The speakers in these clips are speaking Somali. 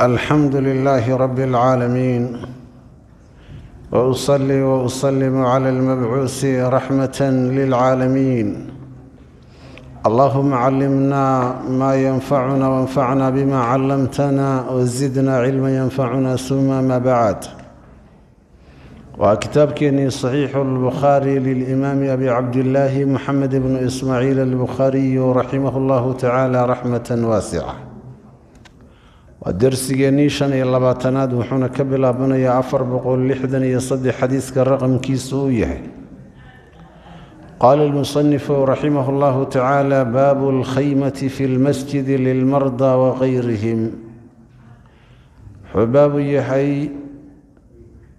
الحمد لله رب العالمين، واصلي واسلم على المبعوث رحمه للعالمين. اللهم علمنا ما ينفعنا، وانفعنا بما علمتنا، وزدنا علما ينفعنا، ثم ما بعد. Waa kitaabkeenii Saxiixu Albukhaari lilimaami Abi Cabdillaahi Moxamed bnu Ismaaciil Albukhaariyu raximah llahu tacaala raxmatan waasica. Waa dersigeennii 25aad, wuxuuna ka bilaabanayaa 463 xadiiska raqamkiisu uu yahay. Qaala almusanifu raximah llahu tacaala: baabu alkhaymati fi lmasjidi lilmardaa wagayrihim. Wuxuu baabu yahay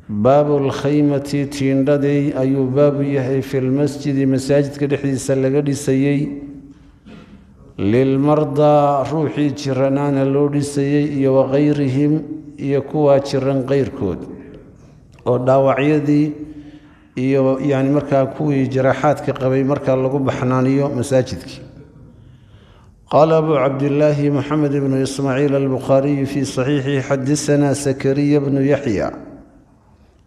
baabu lkhaymati, tiindhadii ayuu baabu yahay, fi lmasjidi, masaajidka dhexdiisa laga dhisayey, lilmardaa, ruuxii jiranaana loo dhisayey, iyo wakayrihim, iyo kuwaa jiran keyrkood, oo dhaawacyadii iyo yani markaa kuwii jaraaxaadka qabay markaa lagu baxnaaniyo masaajidkii. Qaala abu Cabdillaahi Moxamed bnu Ismaaciil Albukhaariyu fii saxiixihi: xadisanaa Sakariya bnu Yaxya,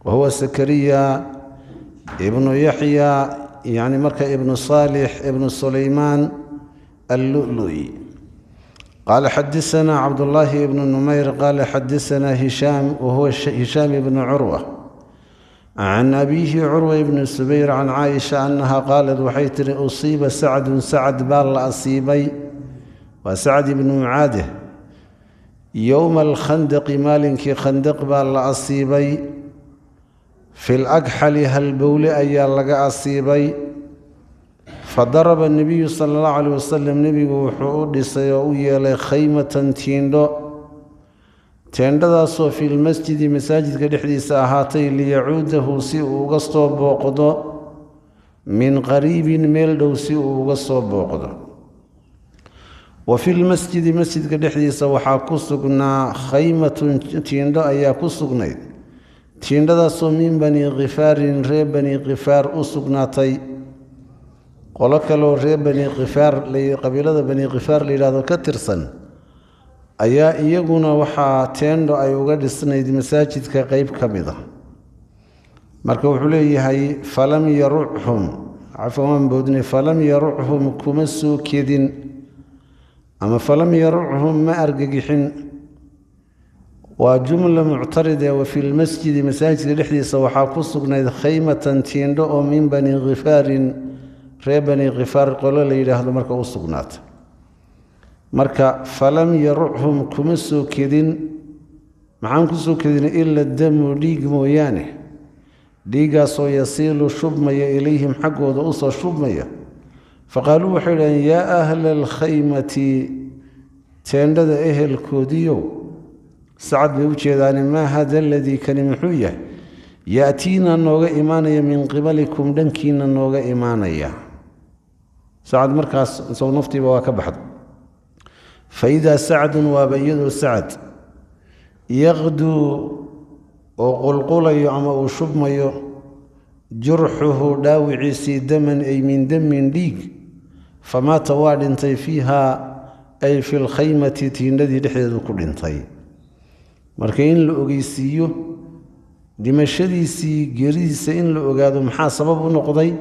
wahuwa Sakariya ibnu Yaxya, yani marka ibnu Saalix ibnu Sulaymaan Allulu'i. Qaala xadisanaa Cabdullaahi ibnu Numayr, qaala xadisanaa Hishaam, wahuwa Hishaam ibnu Curwa, can abiihi Curwa ibni Subayr, can Caaisha annaha qaalat, waxay tihi: usiiba Sacdun, Sacad baa la asiibay, waa Sacd ibnu Mucaadeh, yowma alkhandaqi, maalinkii Khandaq baa la asiibay, fi lagxali, halbowle ayaa laga asiibay. Fadaraba nebiyu sala allahu caleyh wasalam, nebigu wuxuu u dhisay oo u yeelay, khaymatan, tiindho, teendhadaasoo fi lmasjidi, masaajidka dhexdiisa ahaatay, liyacuudahu, si uu uga soo booqdo, min qariibin, meel dhow si uu uga soo booqdo. Wa fi lmasjidi, masjidka dhexdiisa waxaa ku sugnaa, khaymatun, tiindho ayaa ku sugnayd, tiindhadaasoo min Bani Khifaarin, reer Bani Khifaar u sugnaatay. Qolo kaleoo reer Bani Khifaar, qabiilada Bani Khifaar la yidhahdo ka tirsan, ayaa iyaguna waxaa teendho ay uga dhisnayd masaajidka qeyb ka mid a. Marka wuxuu leeyahay: falam yaruchum, cafwan, waan boodnay, falam yaruchum, kuma soo kedin, ama falam yaruchum, ma argagixin. Waa jumla muctaride. Wa fi lmasjidi, masaajidka dhexdiisa waxaa ku sugnayd, khaymatan, tiindho oo min Bani Khifaarin, reer Bani Khifaar qolo la yidhaahdo marka u sugnaata. Marka falam yaruchum, kuma soo kedin. Maxaan ku soo kedin? Ila damu, dhiig mooyaane, dhiiggaasoo yasiilu, shubmaya, ilayhim, xaggooda usoo shubmaya. Faqaaluu, waxay idhaheen: yaa ahla alkhaymati, teendhada ehelkoodiyow, Sacad bay u jeedaane, maa hada aladii, kani muxuu yahay, yaatiina, nooga imaanaya, min qibalikum, dhankiina nooga imaanaya? Sacad markaas sow naftiiba waa ka baxda. Fa idaa Sacdun, waaba iyadoo Sacad, yaqduu, oo qulqulayo ama uu shubmayo, jurxuhu, dhaawiciisii, daman, ay min damin, dhiig. Famaata, waa dhintay, fiiha, ay fi lkhaymati, tiindhadii dhexdeedu ku dhintay. Marka in la ogeysiiyo dhimashadiisii, geeridiisa in la ogaado, maxaa sabab u noqday?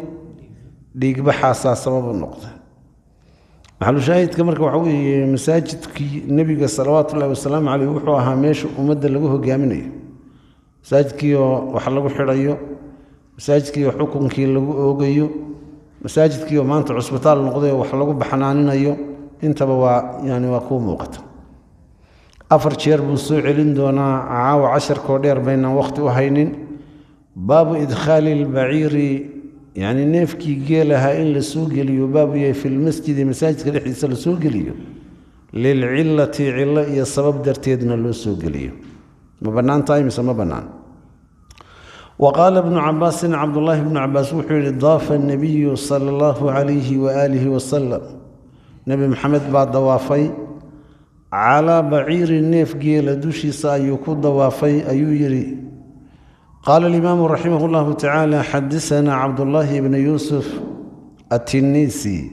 Dhiigbaxaasaa sabab u noqday. Maxalushaahidka marka waxa weeye, masaajidkii nebiga salawaatu ullahi wasalaamu caleyh wuxuu ahaa meesha ummadda lagu hogaaminayo, masaajidkiioo wax lagu xidhayo, masaajidkiioo xukunkii lagu oogayo, masaajidkiioo maanta cusbitaal noqday oo wax lagu baxnaaninayo. Intaba waa yani waa kuu muuqata. Afar jeer buu soo celin doonaa caawa, casharkoo dheer baynaan wakhti u haynin. Baabu idkhaali albaciiri, yacni neefkii geelahaa in la soo geliyo baabu yahay, fi lmasjidi, masaajidka dhexdiisa la soo geliyo, lilcilati, cillo iyo sabab darteedna loo soo geliyo, ma bannaan tahay mise ma bannaan? Wa qaala ibnu Cabaasin, Cabdullaahi bnu Cabaas wuxuu yihi: daafa nabiyu sala allahu calayhi waaalihi wasalam, Nebi Maxamed baa dawaafay, calaa baciiri, neef geela dushiisa ayuu ku dawaafay, ayuu yidhi. Qaala alimaamu raximah llahu tacaala: xadasanaa Cabdullaahi bnu Yuusuf attinisi,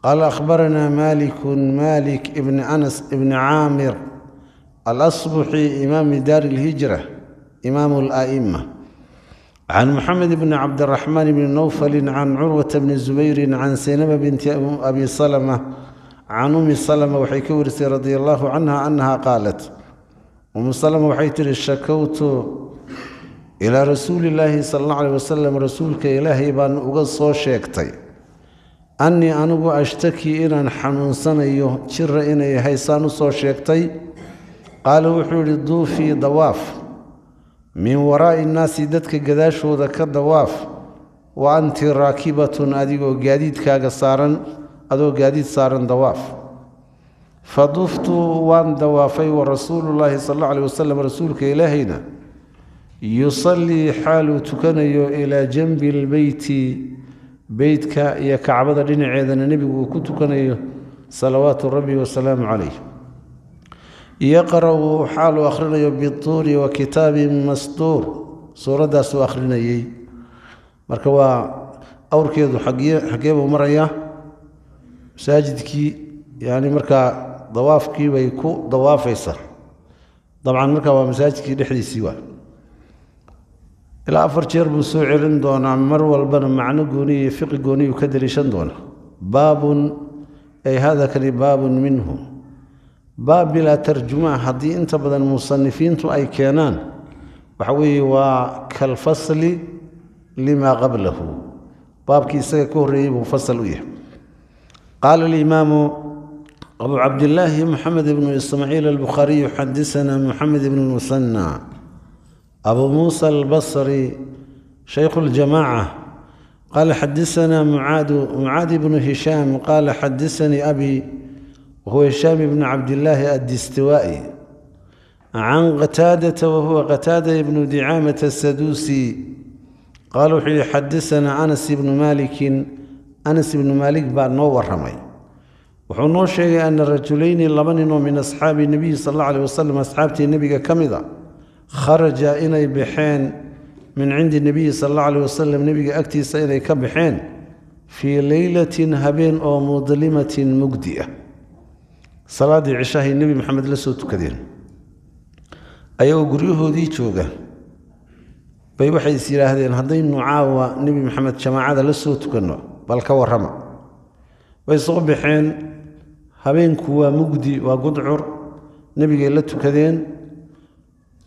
qaala akhbaranaa Malikun, Malik ibni Anas ibni Caamir. Alasbuxi imaami daari اlhijra imaamu اla'ima, can Moxamed bni Cabdiraxmaan bni Nowfali, can Curwata bni Zubayri, can Saynaba binti Abi Salama, can Umi Salama waxay ka warisay radia allahu canha annaha qaalat, Umu Salama waxay tihi: shakowtu ilaa rasuuli illaahi sala allah aleyh wasalam, rasuulka Ilaahay baan uga soo sheegtay, annii anigu ashtakii, inaan xanuunsanayo, jira inay haysaan u soo sheegtay. Qaala, wuxuu yidhi: duufii, dawaaf, min waraa'i innaasi, dadka gadaashooda ka dawaaf, wa anti raakibatun, adigoo gaadiidkaaga saaran, adoo gaadiid saaran dawaaf. Fa duftu, waan dawaafay, wa rasuulullaahi sal alla aleh wasalam, rasuulka Ilaahayna, yusallii, xaaluu tukanayo, ilaa janbi lbeyti, beytka iyo Kacbada dhinaceedana nebigu uu ku tukanayo, salawaatu rabbi wasalaamu calayh, yaqra'u, xaaluu akhrinayo, bituuri wa kitaabin masduur, suuraddaasuu akhrinayey. Marka waa awrkeedu xaggee buu marayaa? Masaajidkii, yani markaa dawaafkii bay ku dawaafaysaa dabcan. Markaa waa masaajidkii dhexdiisii. Waa ilaa 4 jeer buu soo celin doonaa, mar walbana macno gooniya iyo fiqi gooniyuu ka daliishan doonaa. Baabun, ay hada kani baabun minhu. Baab bilaa tarjumaa haddii inta badan musanifiintu ay keenaan, waxa weeye waa kalfasli limaa qablahu, baabkii isaga ka horreeyey buu fasal u yahay. Qaala alimaamu Abu Cabdillaahi Moxamed ibnu Ismaaciil Albukhaariyu: xadisana Moxamed ibnu Musanna Abu Muusa Albasri shaykhu اljamaaca, qaala xadisana Mucaadu, Mucaad ibnu Hishaam, qaala xadisanii abi, wahuwa Hishaam ibnu Cabdillaahi addistiwaa'i, can Qataadata, wahuwa Qataada ibnu Dicaamata asaduusi, qaala wuxuu yihi: xadasanaa Anas ibnu Maalikin, Anas ibnu Maalik baa noo waramay, wuxuu noo sheegay, ana rajulayni, laba ninoo, min asxaabi nebiyi sal alla aleh wasalam, asxaabtii nebiga ka mid a, kharaja, inay baxeen, min cindi nebiyi sal alla aleh wasalam, nebiga agtiisa inay ka baxeen, fii leylatin, habeen oo, mudlimatin, mugdi ah. Salaaddii cishahay Nebi Maxamed la soo tukadeen. Ayagoo guryahoodii jooga bay waxay is yidhaahdeen: haddaynu caawa Nebi Maxamed jamaacada la soo tukanno, bal ka warrama. Way soo baxeen, habeenku waa mugdi, waa gudcur, nebigay la tukadeen.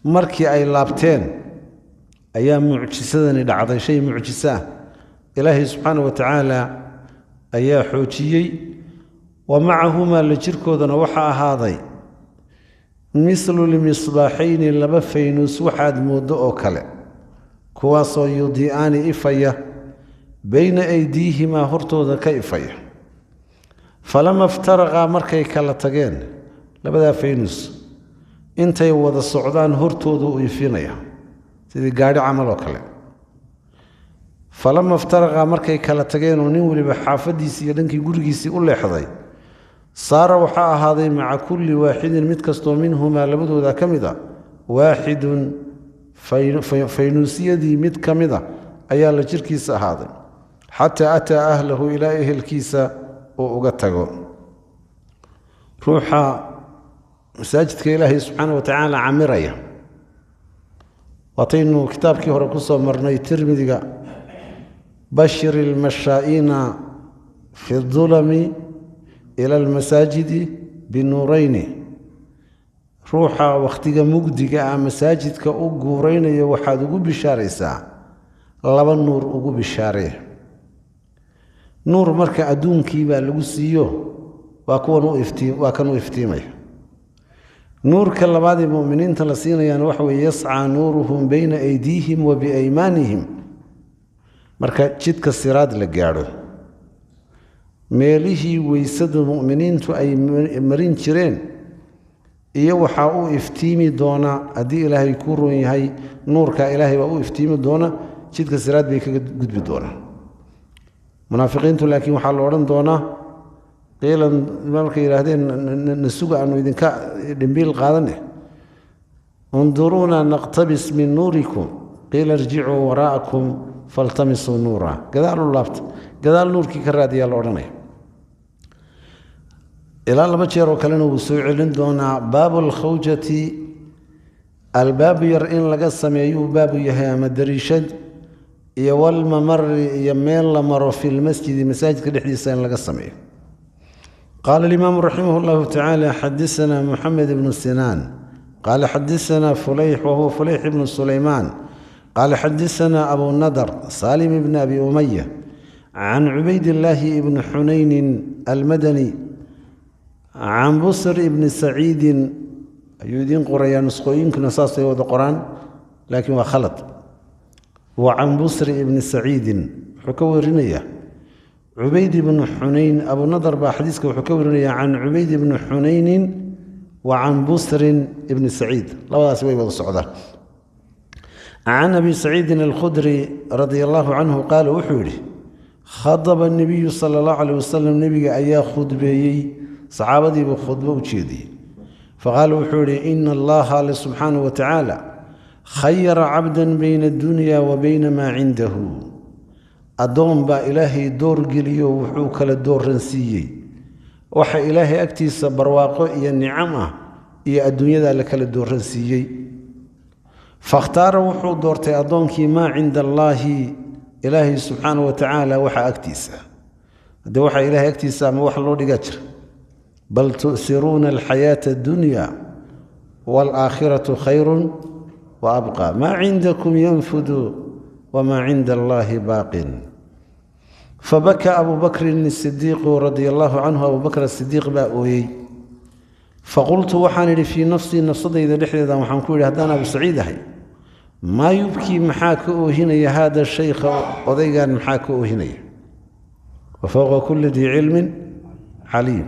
Markii ay laabteen ayaa mucjisadani dhacday, shay mucjiso ah Ilaahay subxaana wa tacaala ayaa xoojiyey. Wa macahumaa, la jirkoodana waxaa ahaaday, mislu lmisbaaxayni, laba faynuus waxaad mooddo oo kale, kuwaasoo yudii'aani, ifaya, beyna aydiihimaa, hortooda ka ifaya. Falama iftaraqaa, markay kala tageen labadaa faynuus, intay wada socdaan hortoodu u ifinaya sidii gaadhi camal oo kale. Falama iftaraqaa, markay kala tageen oo nin weliba xaafaddiisii iyo dhankii gurigiisii u leexday, saara, waxaa ahaaday, maca kulli waaxidin, mid kastoo, minhumaa, labadooda ka mid a, waaxidun, faynuusiyadii mid ka mid a ayaa la jirkiisa ahaaday, xataa ataa ahlahu, ilaa ehelkiisa uu uga tago. Ruuxa masaajidka Ilaahay subxaana wa tacaala camiraya, waataynu kitaabkii hore ku soo marnay Tirmidiga: bashir ilmashaa'iina fi dulami ila almasaajidi binuurayni. Ruuxa wakhtiga mugdiga ah masaajidka u guuraynaya waxaad ugu bishaaraysaa laba nuur, ugu bishaaree. Nuur marka adduunkii baa lagu siiyo, waa kuwan u iftii, waa kan u iftiimaya. Nuurka labaad ee muminiinta la siinayaana waxa weye yascaa nuuruhum beyna aydiihim wa biaymaanihim. Marka jidka siraad la gaadho, meelihii weysada mu'miniintu ay marin jireen iyo waxaa u iftiimi doona, haddii Ilaahay kuu ron yahay, nuurka Ilaahay baa u iftiimi doona, jidka siraad bay kaga gudbi doonaa. Munaafiqiintu laakiin waxaa la odhan doonaa, qiilan markay yidhaahdeen: na suga, aanu idinka dhimbiil qaadane, unduruuna naqtabis min nuurikum, qiila irjicuu waraa'akum faltamisuu nuura. Gadaal u laabta, gadaal nuurkii ka raadiyaa la odhanaya. Ilaa 2 jeer oo kalena wuu soo celin doonaa. Baabu alkhawjati, albaab yar in laga sameeyuu baabu yahay, ama dariishad, iyo walmamari, iyo meel la maro, fi lmasjidi, masaajidka dhexdiisa in laga sameeyo. Qaala alimaamu raximah llahu tacaala: xadasana Moxamed ibnu Sinaan qaala xadasana Fulayx, wahuwa Fulayx ibnu Sulaymaan, qaala xadasana Abu Nadar Salim ibni Abi Umaya can Cubaydillaahi ibni Xunaynin almadani can Busr ibni Saciidin. Ayuu idiin qorayaa, nusqooyinkuna saasay wada qoraan, laakiin waa khalad. Wa can Busri ibni Saciidin wuxuu ka warinayaa Cubayd ibnu Xunayn. Abunadar baa xadiiska wuxuu ka warinayaa can Cubayd ibni Xunaynin wa can Busrin ibni Saciid, labadaasi way wada socdaan. Can Abi Saciidin Alkhudri radia allahu canhu qaala, wuxuu yidhi: khadaba nebiyu sala allahu caleyh wasalam, nebiga ayaa khudbeeyey, saxaabadiibuu khudbo u jeediyey. Faqaala, wuxuu yidhi: ina Allaha, alle subxaanahu wa tacaala, khayara cabdan bayna addunya wa bayna maa cindahu. Addoon baa Ilaahay doorgeliyo, wuxuu kala dooransiiyey waxa Ilaahay agtiisa barwaaqo iyo nicam ah iyo adduunyadaa la kala dooransiiyey. Fakhtaara, wuxuu doortay addoonkii, maa cinda allaahi, Ilaahay subxaana wa tacaala waxa agtiisa. Haddii waxa Ilaahay agtiisa ama wax loo dhigaa jira? Bal tu'siruuna alxayaata addunya waalaakhiratu khayrun wa abqa, maa cindakum yanfudu wamaa cinda allaahi baaqin. Fabaka Abu Bakrin Asidiiqu radia allahu canhu, Abu Bakr Asidiiq baa ooyey. Faqultu, waxaan idhi, fii nafsii, nafsadayda dhexdeeda waxaan ku yidhi, haddaan Abu Saciid ahay: maa yubkii, maxaa ka oohinaya, haada shaykha, odaygan maxaa ka oohinaya? Wa fowqa kulli dii cilmin caliim.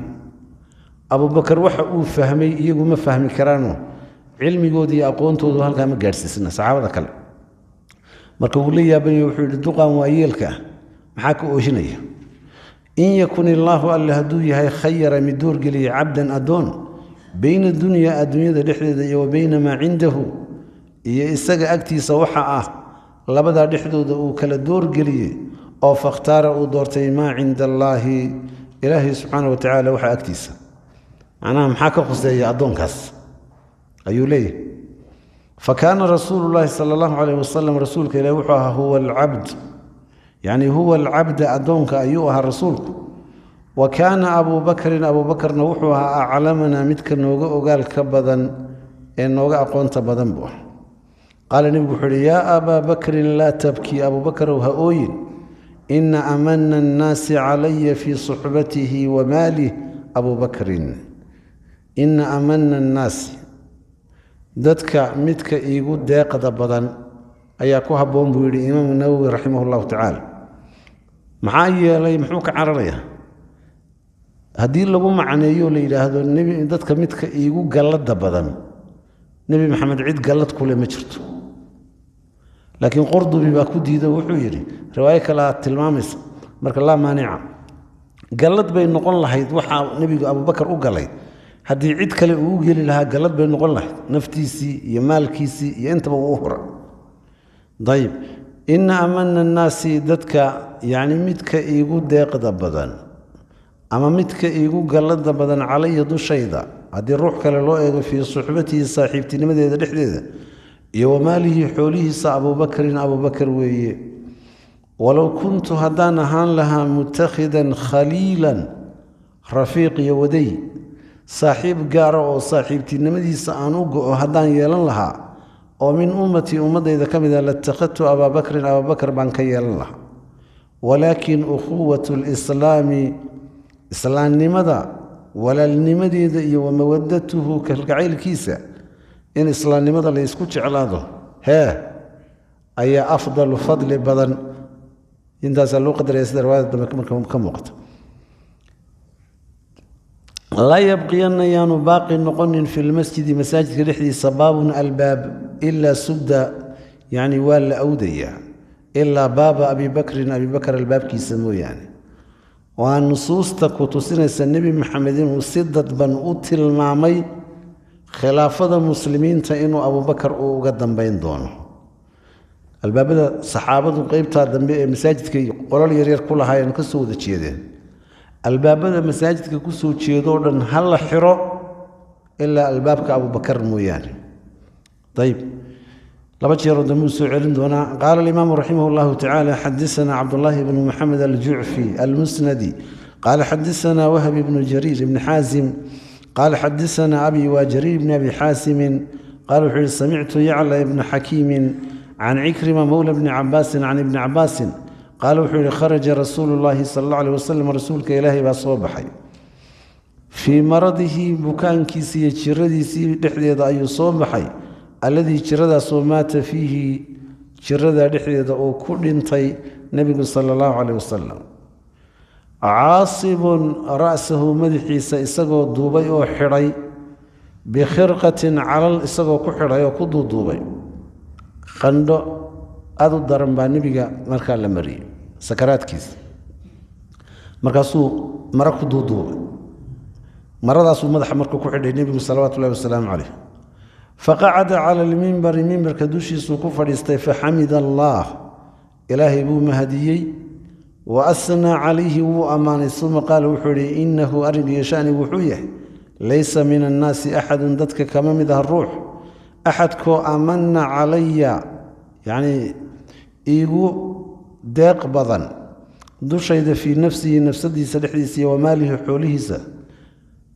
Abubakar waxa uu fahmay iyagu ma fahmi karaano, cilmigooda iyo aqoontoodu halkaa ma gaadhsiisna saxaabada kale. Marka wuu la yaabanya, wuxuu yidhi: duqan waayeelka ah maxaa ka oohinaya? In yakun illaahu, alle hadduu yahay, khayara, mid doorgeliyay, cabdan, addoon, bayna dunyaa, adduunyada dhexdeeda, iyo wa bayna maa cindahu, iyo isaga agtiisa waxa ah, labadaa dhexdooda uu kala doorgeliyey, oo fakhtaara, uu doortay, maa cinda allaahi, Ilaahay subxaana wa tacaala waxa agtiisa, macnaha maxaa ka khuseeya addoonkaas, ayuu leeyahay. Fa kaana rasuulu llaahi sala allahu calayh wasalam, rasuulka Ilahi wuxuu ahaa, huwa alcabd, yacni huwa alcabda, addoonka ayuu ahaa rasuulku. Wa kaana Abuu Bakrin, Abuu Bakarna wuxuu ahaa, aclamanaa, midka nooga ogaalka badan ee nooga aqoonta badan buu ah. Qaala, nebigu wuxuu uhi: yaa Abaa Bakrin, laa tabkii, Abuu Bakarow ha ooyin, ina amana annaasi calaya fii suxbatihi wa maalih Abuu Bakrin. Ina amana annaasi, dadka midka iigu deeqda badan ayaa ku habboon, buu yidhi Imaamu Nawowi raximah llahu tacaala. Maxaa yeelay, muxuu ka cararayaa haddii lagu macneeyo la yidhaahdo nebi dadka midka iigu galladda badan? Nebi Maxamed cid gallad kule ma jirto. Laakiin Qurdubi baa ku diido, wuxuu yidhi riwaayo kalea tilmaamaysa. Marka laa maanica, gallad bay noqon lahayd waxaa nebigu Abubakar u galay. Haddii cid kale uu u geli lahaa, gallad bay noqon lahayd, naftiisii iyo maalkiisii iyo intaba uu u hura. Dayib, ina amana annaasi, dadka yacni midka iigu deeqda badan ama midka iigu gallada badan, calaya, dushayda, haddii ruux kale loo eego, fii suxbatihi, saaxiibtinimadeeda dhexdeeda, iyo wamaalihi, xoolihiisa, Abuubakrin, Abuubakar weeye. Walow kuntu, haddaan ahaan lahaa, mutakhidan khaliilan, rafiiq iyo waday, saaxiib gaara oo saaxiibtinimadiisa aan u go'o haddaan yeelan lahaa, oo min ummatii, ummaddayda ka mida, latakhadtu Abaa Bakrin, Abaabakar baan ka yeelan lahaa. Walaakin ukhuwatu lislaami, islaamnimada walaalnimadeeda, iyo wamawadatuhu, kalgacaylkiisa, in islaamnimada la ysku jeclaado hee ayaa afdalu, fadli badan. Intaasaa loo qadaraya sida riwaayada dambe marka ka muuqata. Laa yabqiyanna, yaanu baaqi noqonin, fi lmasjidi, masaajidka dhexdiisa, baabun, albaab, ilaa sudda, yacni waa la awdayaa, ilaa baaba Abi Bakrin, Abi Bakr albaabkiisa mooyaane. Waa nusuusta ku tusinaysa Nebi Maxamed inuu si dadban u tilmaamay khilaafada muslimiinta inuu Abubakar uu uga dambayn doono. Albaabada saxaabadu qeybtaa dambe ee masaajidkay qolal yaryar ku lahaayeen ka soo wada jeedeen. Albaabada masaajidka ku soo jeedoo dhan ha la xiro ilaa albaabka Abubakar mooyaane. Ayib, laba jeeroo dambe uu soo celin doonaa. Qaala alimaamu raximah llahu tacaala: xadasanaa Cabdullaahi bnu Maxamed Aljucfi Almusnadi, qaala xadasanaa Wahb bnu Jariir ibni Xaasim, qaala xadasanaa abi, waa Jariir bni Abi Xaasimin, qaala wuxuu yihi: samictu Yacla ibna Xakiimin can Cikrima mowla bni Cabaasin can Ibni Cabaasin, qaala wuxuu yihi: kharaja rasuulu llaahi sala alla aleh wasalam, rasuulka Ilaahay baa soo baxay, fii maradihi, bukaankiisii iyo jiradiisii dhexdeeda ayuu soo baxay, alladii, jiradaasoo, maata fiihi, jiradaa dhexdeeda uu ku dhintay nebigu sala allahu caleyh wasalam, caasibun ra'sahu, madaxiisa isagoo duubay oo xidhay, bikhirqatin, calal isagoo ku xidhay oo ku duuduubay. Qandho aada u daran baa nebiga markaa la mariyey sakaraadkiisa, markaasuu maro ku duuduubay, maradaasuu madaxa markuu ku xidhay nebigu salawaatu ullahi wasalaamu caleyh. Faqacada cala almimbari, mimbarka dushiisuu ku fadhiistay, faxamida allaah, Ilaahay buu mahadiyey, wa asnaa calayhi, wuu ammaanay. Uma qaala, wuxuu ihi: innahu, arrinkiiyo shanigu wuxuu yahay, laysa min annaasi axadun, dadka kama mid ah ruux axadkoo, amana calaya, yacnii iigu deeq badan dushayda, fii nafsihi, nafsadiisa dhexdiisa, iyo wamaalihi, xoolihiisa,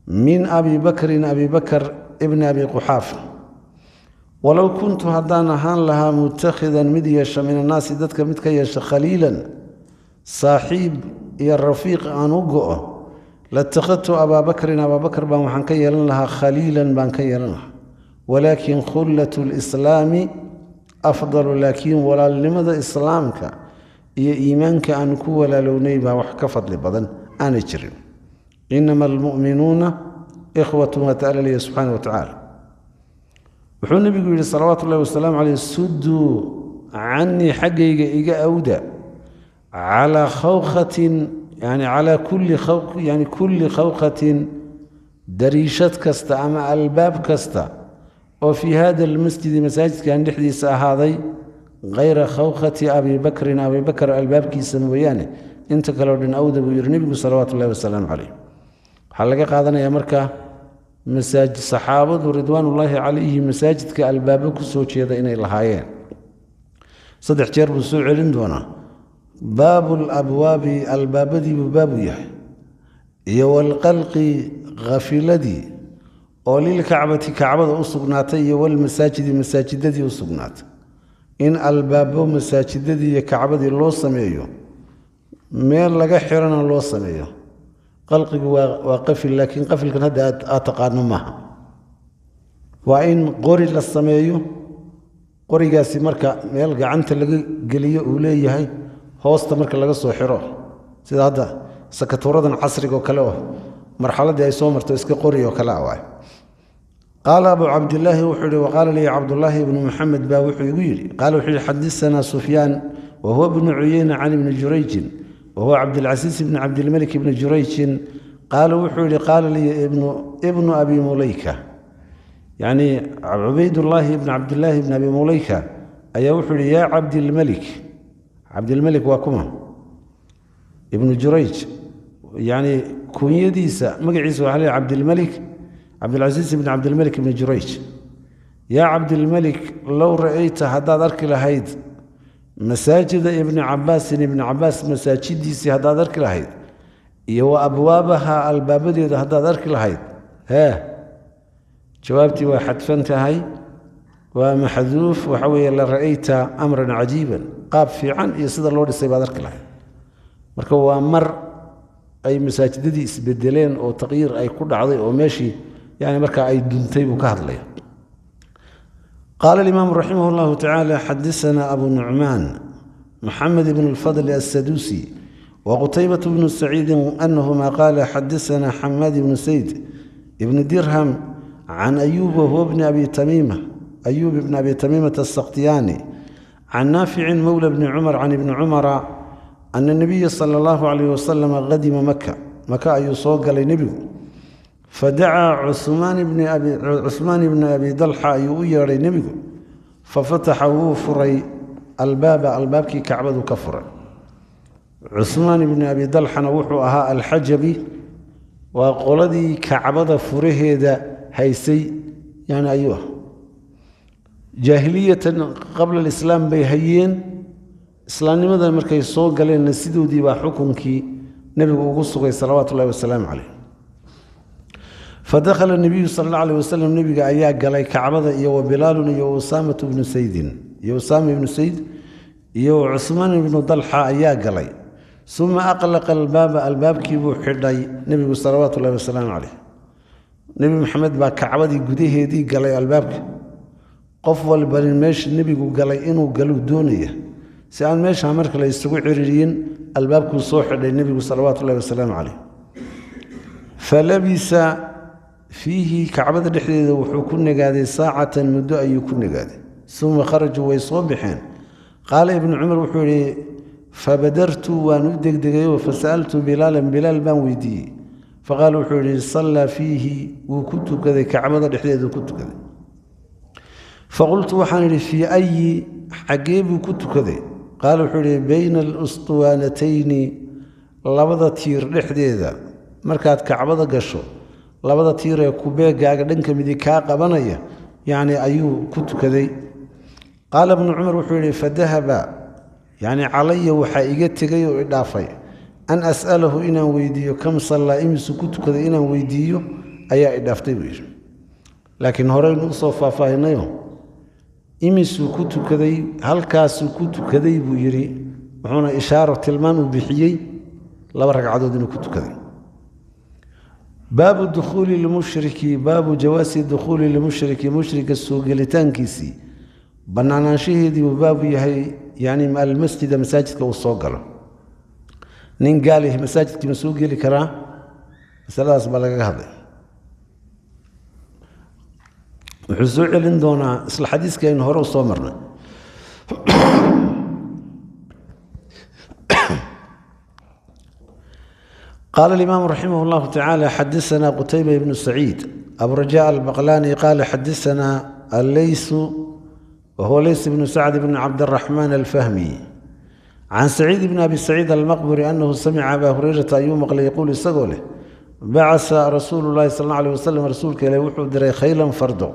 min Abi Bakrin, Abi Bakr ibni Abi Quxaafa. Walow kuntu, haddaan ahaan lahaa, mutakhidan, mid yeesha, min annaasi, dadka mid ka yeesha, khaliilan, saaxiib iyo rafiiq aan u go'o, latakhadtu Abaa Bakrin, Abaabakr baan waxaan ka yeelan lahaa, khaliilan baan ka yeelan lahaa. Walaakin khullat lislaami afdalu, laakiin walaalnimada islaamka iyo iimaanka aan ku walaalownay baa wax ka fadli badan aanay jirin. Inama almu'minuuna ikhwatu, waa taala leeya subxaana wa tacaala. Wuxuu nebigu yidhi salawaatu ullahi wasalaamu caleyh: sudduu canii, xaggayga iga awda, calaa khawkhatin, yani calaa kulli, yani kulli khawkhatin, dariishad kasta ama albaab kasta oo fii hada almasjidi, masaajidkan dhexdiisa ahaaday, hayra khawkhati Abi Bakrin, Abi Bakr albaabkiisa mooyaane, inta kaleo dhan awda, buu yidhi nebigu salawaatu ullahi wasalaamu caleyh. Waxaa laga qaadanayaa marka masaajid saxaabadu ridwaanullaahi calayhi masaajidka albaabo ku soo jeeda inay lahaayeen. Saddex jeer buu soo celin doonaa. Baabu labwaabi, albaabadii buu baabu yahay, iyo walqalqi, khafiladii oo, lilkacbati, kacbada u sugnaatay, iyo walmasaajidi, masaajidadii u sugnaatay, in albaabo masaajidadii iyo kacbadii loo sameeyo, meel laga xirana loo sameeyo. Qalqigu waa qafil, laakiin qafilkan hadda aad taqaano maaha. Waa in qori la sameeyo, qorigaasi marka meel gacanta laga geliyo uu leeyahay, hoosta marka laga soo xiro, sida hadda sakatuuradan casriga oo kale oo marxaladdii ay soo marto iska qori oo kale ah waay. Qaala Abu Cabdilaahi wuxuu yihi: waqaala lii Cabdullaahi ibnu Maxamed baa wuxuu igu yidhi, qaala wuxuu yihi: xadisanaa Sufyaan, wahuwa bnu Cuyeyna, can Ibni Jurayjin, wahuwa Cabdilcasiis ibni Cabdilmalik ibni Jurayjin, qaala wuxuu yihi: qaala lii ibnu Abi Mulayka, yacni Cubaydullaahi ibni Cabdillaahi ibni Abi Mulayka ayaa wuxuu yihi: yaa Cabdilmelik. Cabdilmelik waa kuma? Ibnu Jurayj, yacni kunyadiisa, magaciisa waxaa leeyahy Cabdilmelik, Cabdilcasiis ibni Cabdilmelik ibni Jurayj. Yaa Cabdilmelik, low ra'ayta, haddaad arki lahayd, masaajida Ibni Cabaasin, Ibni Cabaas masaajidiisii haddaad arki lahayd, iyo wa abwaabaha, albaabadeeda haddaad arki lahayd. Hee, jawaabtii waa xadfan tahay, waa maxduuf. Waxa weeye: la ra'ayta amran cajiiban, qaab fiican iyo sida loo dhisay baad arki lahayd. Marka waa mar ay masaajidadii isbedeleen oo taqyiir ay ku dhacday oo meeshii yani markaa ay duntay buu ka hadlaya. Qaala alimaamu raximah llahu tacaala: xadasanaa Abu Nucmaan Maxamed ibn اlfadl aلsaduusi waqutaybat bnu saciidi anahuma qaala xadasanaa Xamaad ibnu Sayd ibni Dirham can Ayuub, wahuwa bni Abi Tamiima, Ayuub ibni Abi Tamiimata asakhtiyaani, can Naaficin mowla bni Cumar can Ibni Cumara ana nabiya sala allahu calayh wasalam qadima Maka, Maka ayuu soo galay nebigu, fadacaa Cuhmaan ibni Abi Dalxa ayuu u yeedhay nebigu, fafataxa, wuu furay, albaaba, albaabkii kacbadu ka furay. Cuhmaan ibni Abi Dalxana wuxuu ahaa Alxajabi, waa qoladii Kacbada furaheeda haysay, yani ayuu ah jaahiliyatan qabla alislaam bay hayeen. Islaamnimadan markay soo galeenna sidoodii baa xukunkii nebigu ugu sugay salawaatu ullahi wasalaamu calayh. Fadakhala nabiyu sala alla alayh wasalam, nebiga ayaa galay Kacbada, iyo wa Bilaalun iyo Usaamatu bnu Saydin iyo Usaama ibnu Sayd iyo Cusmaan ibnu Dalxa ayaa galay. Uma aqlaqa albaaba, albaabkii buu xidhay nebigu salawaatu ullahi wasalaamu calayh. Nebi Maxamed baa Kacbadii gudaheedii galay. Albaabka qof walbani meesha nebigu galay inuu galuu doonaya, si aan meesha marka la isugu ciriiriyin albaabkuu soo xidhay nebigu salawaatu ullahi wasalaamu calayh. Falabisa fiihi, Kacbada dhexdeeda wuxuu ku nagaaday saacatan, muddo ayuu ku nagaaday. Uma kharajuu, way soo baxeen. Qaala Ibnu Cumar wuxuu yihi: fabadartu, waan u degdegayoo, fasa'altu Bilaalan, Bilaal baan weydiiyey. Faqaala, wuxuu yihi: sallaa fiihi, wuu ku tukaday Kacbada dhexdeedu ku tukaday. Faqultu, waxaan idhi: fii ayi, xaggee buu ku tukaday? Qaala, wuxuu yihi: bayna alustuwaanatayni, labada tiir dhexdeeda. Markaad Kacbada gasho, labada tiir ee kubeegaaga dhanka midi kaa qabanaya yacni ayuu ku tukaday. Qaala Ibnu Cumar wuxuu yihi: fadahaba yacni calaya, waxaa iga tegay oo idhaafay, an as'alahu, inaan weydiiyo, kam sallaa, imisuu ku tukaday inaan weydiiyo ayaa idhaaftay, buu yidhi. Laakiin horeynu usoo faahfaahinayo imisuu ku tukaday. Halkaasuu ku tukaday buu yidhi, wuxuuna ishaaro tilmaan uu bixiyey laba ragcadood inuu ku tukaday. Baabu dukhuuli lmushriki, baabu jawaasi dukhuuli lmushriki, mushrika soo gelitaankiisii bannaanaanshaheedii buu baabu yahay, yani almasjida, masaajidka uu soo galo. Nin gaalih masaajidkii ma soo geli karaa? Masaladaas baa lagaga hadlay. Wuxuu soo celin doonaa isla xadiiskii aynu hore u soo marnay. Qaala alimaamu raximah اllahu tacaala: xadaana Qutayba ibnu Saciid Abu Raja Albaqlani qaala xadaana alleysu, wahuwa Leys bnu Sacd bn Cabdiraxmaan alfahmi, can Saciid bni Abi Saciid Almaqburi anahu samica Abaa Hurayrata ayuu maqlay yaquul, isagoo leh: bacasa rasuulu llahi sal alla alيh wasalam, rasuulka ilahi wuxuu diray khaylan, fardo,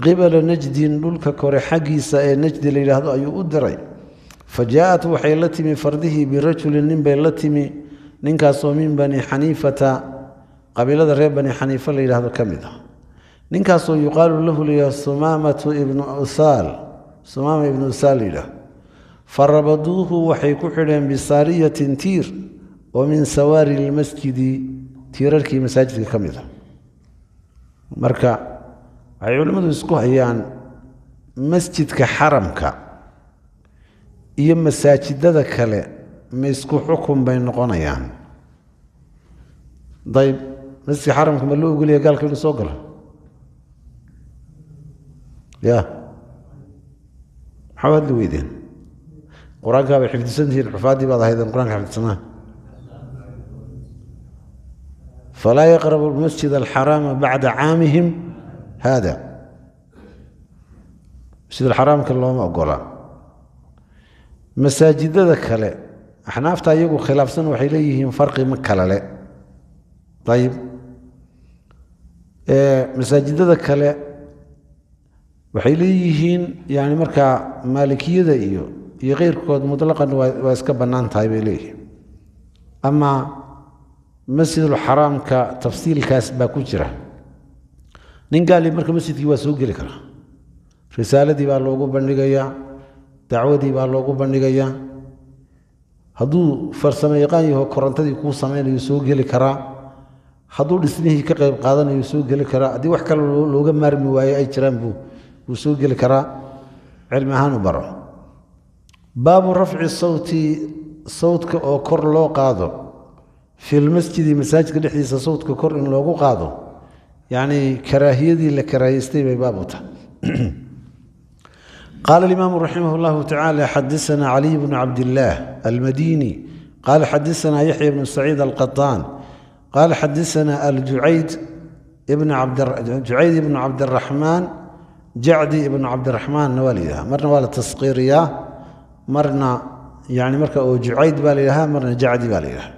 qibala Najdin, dhulka kore xaggiisa ee Najdi la yidhaahdo ayuu u diray. Fa jaa-at, waxay la timi fardihii, birajulin, nin bay la timi, ninkaasoo min Bani Xaniifata, qabiilada reer Bani Xaniifa la yidhaahdo ka mid ah, ninkaasoo yuqaalu lahu la yidhahdo Sumaamatu ibnu Usaal, Sumaama ibnu Usaal la yidhahdo. Farabaduuhu, waxay ku xidheen, bisaariyatin, tiir, oo min sawaari lmasjidi, tiirarkii masaajidka ka mid ah. Marka waxay culimmadu isku hayaan masjidka xaramka iyo masaajidada kale ma isku xukun bay noqonayaan? Dayb, masjidka xaramka ma loo ogolaya gaalka inuu soo galo? Ya, maxaa hadli weydeen? Qur-aankaa bay xifdisan tihiin, xufaaddii baad ahaydeen qur-aanka xifdisanaha. Falaa yaqrabu almasjid alxaraama bacda caamihim haada, masjid alxaraamka looma ogola. Masaajidada kale axnaafta iyagu khilaafsan, waxay leeyihiin farqi ma kala le. Ayib, masaajidada kale waxay leeyihiin, yani markaa maalikiyada iyo keyrkood mutlaqan waa iska bannaan tahay bay leeyihiin. Ama masjidulxaraamka tafsiilkaas baa ku jira. Nin gaali marka masjidkii waa soo geli karaa, risaaladii baa loogu bandhigayaa, dacwadii baa loogu bandhigayaa. Hadduu farsamo yaqaan yaho korontadii kuu samaynayo soo geli karaa, hadduu dhismihii ka qayb qaadanayo soo geli karaa, haddii wax kale looga maarmi waayo ay jiraan buu soo geli karaa, cilmi ahaan u baro. Baabu rafci sawti, sawdka oo kor loo qaado, fi lmasjidi, masaajidka dhexdiisa sawdka kor in loogu qaado, yacni karaahiyadii la karaahiystay bay baab u tahay. Qaala alimaamu raximah اllahu tacaala: xadaana Caliy bnu Cabdillaah Almadini qaala xadaana Yaxya bnu Saciid Alqaطaan qaala xadaana aljucayd Jucayd ibnu Cabdiraxmaan, Jacdi ibnu Cabdiraxmaanna waa la yidhaha, marna waa la tasqiiriyaa, marna Yani marka oo Jucayd baa la yidhahaa, marna Jacdi baa la yidhaha.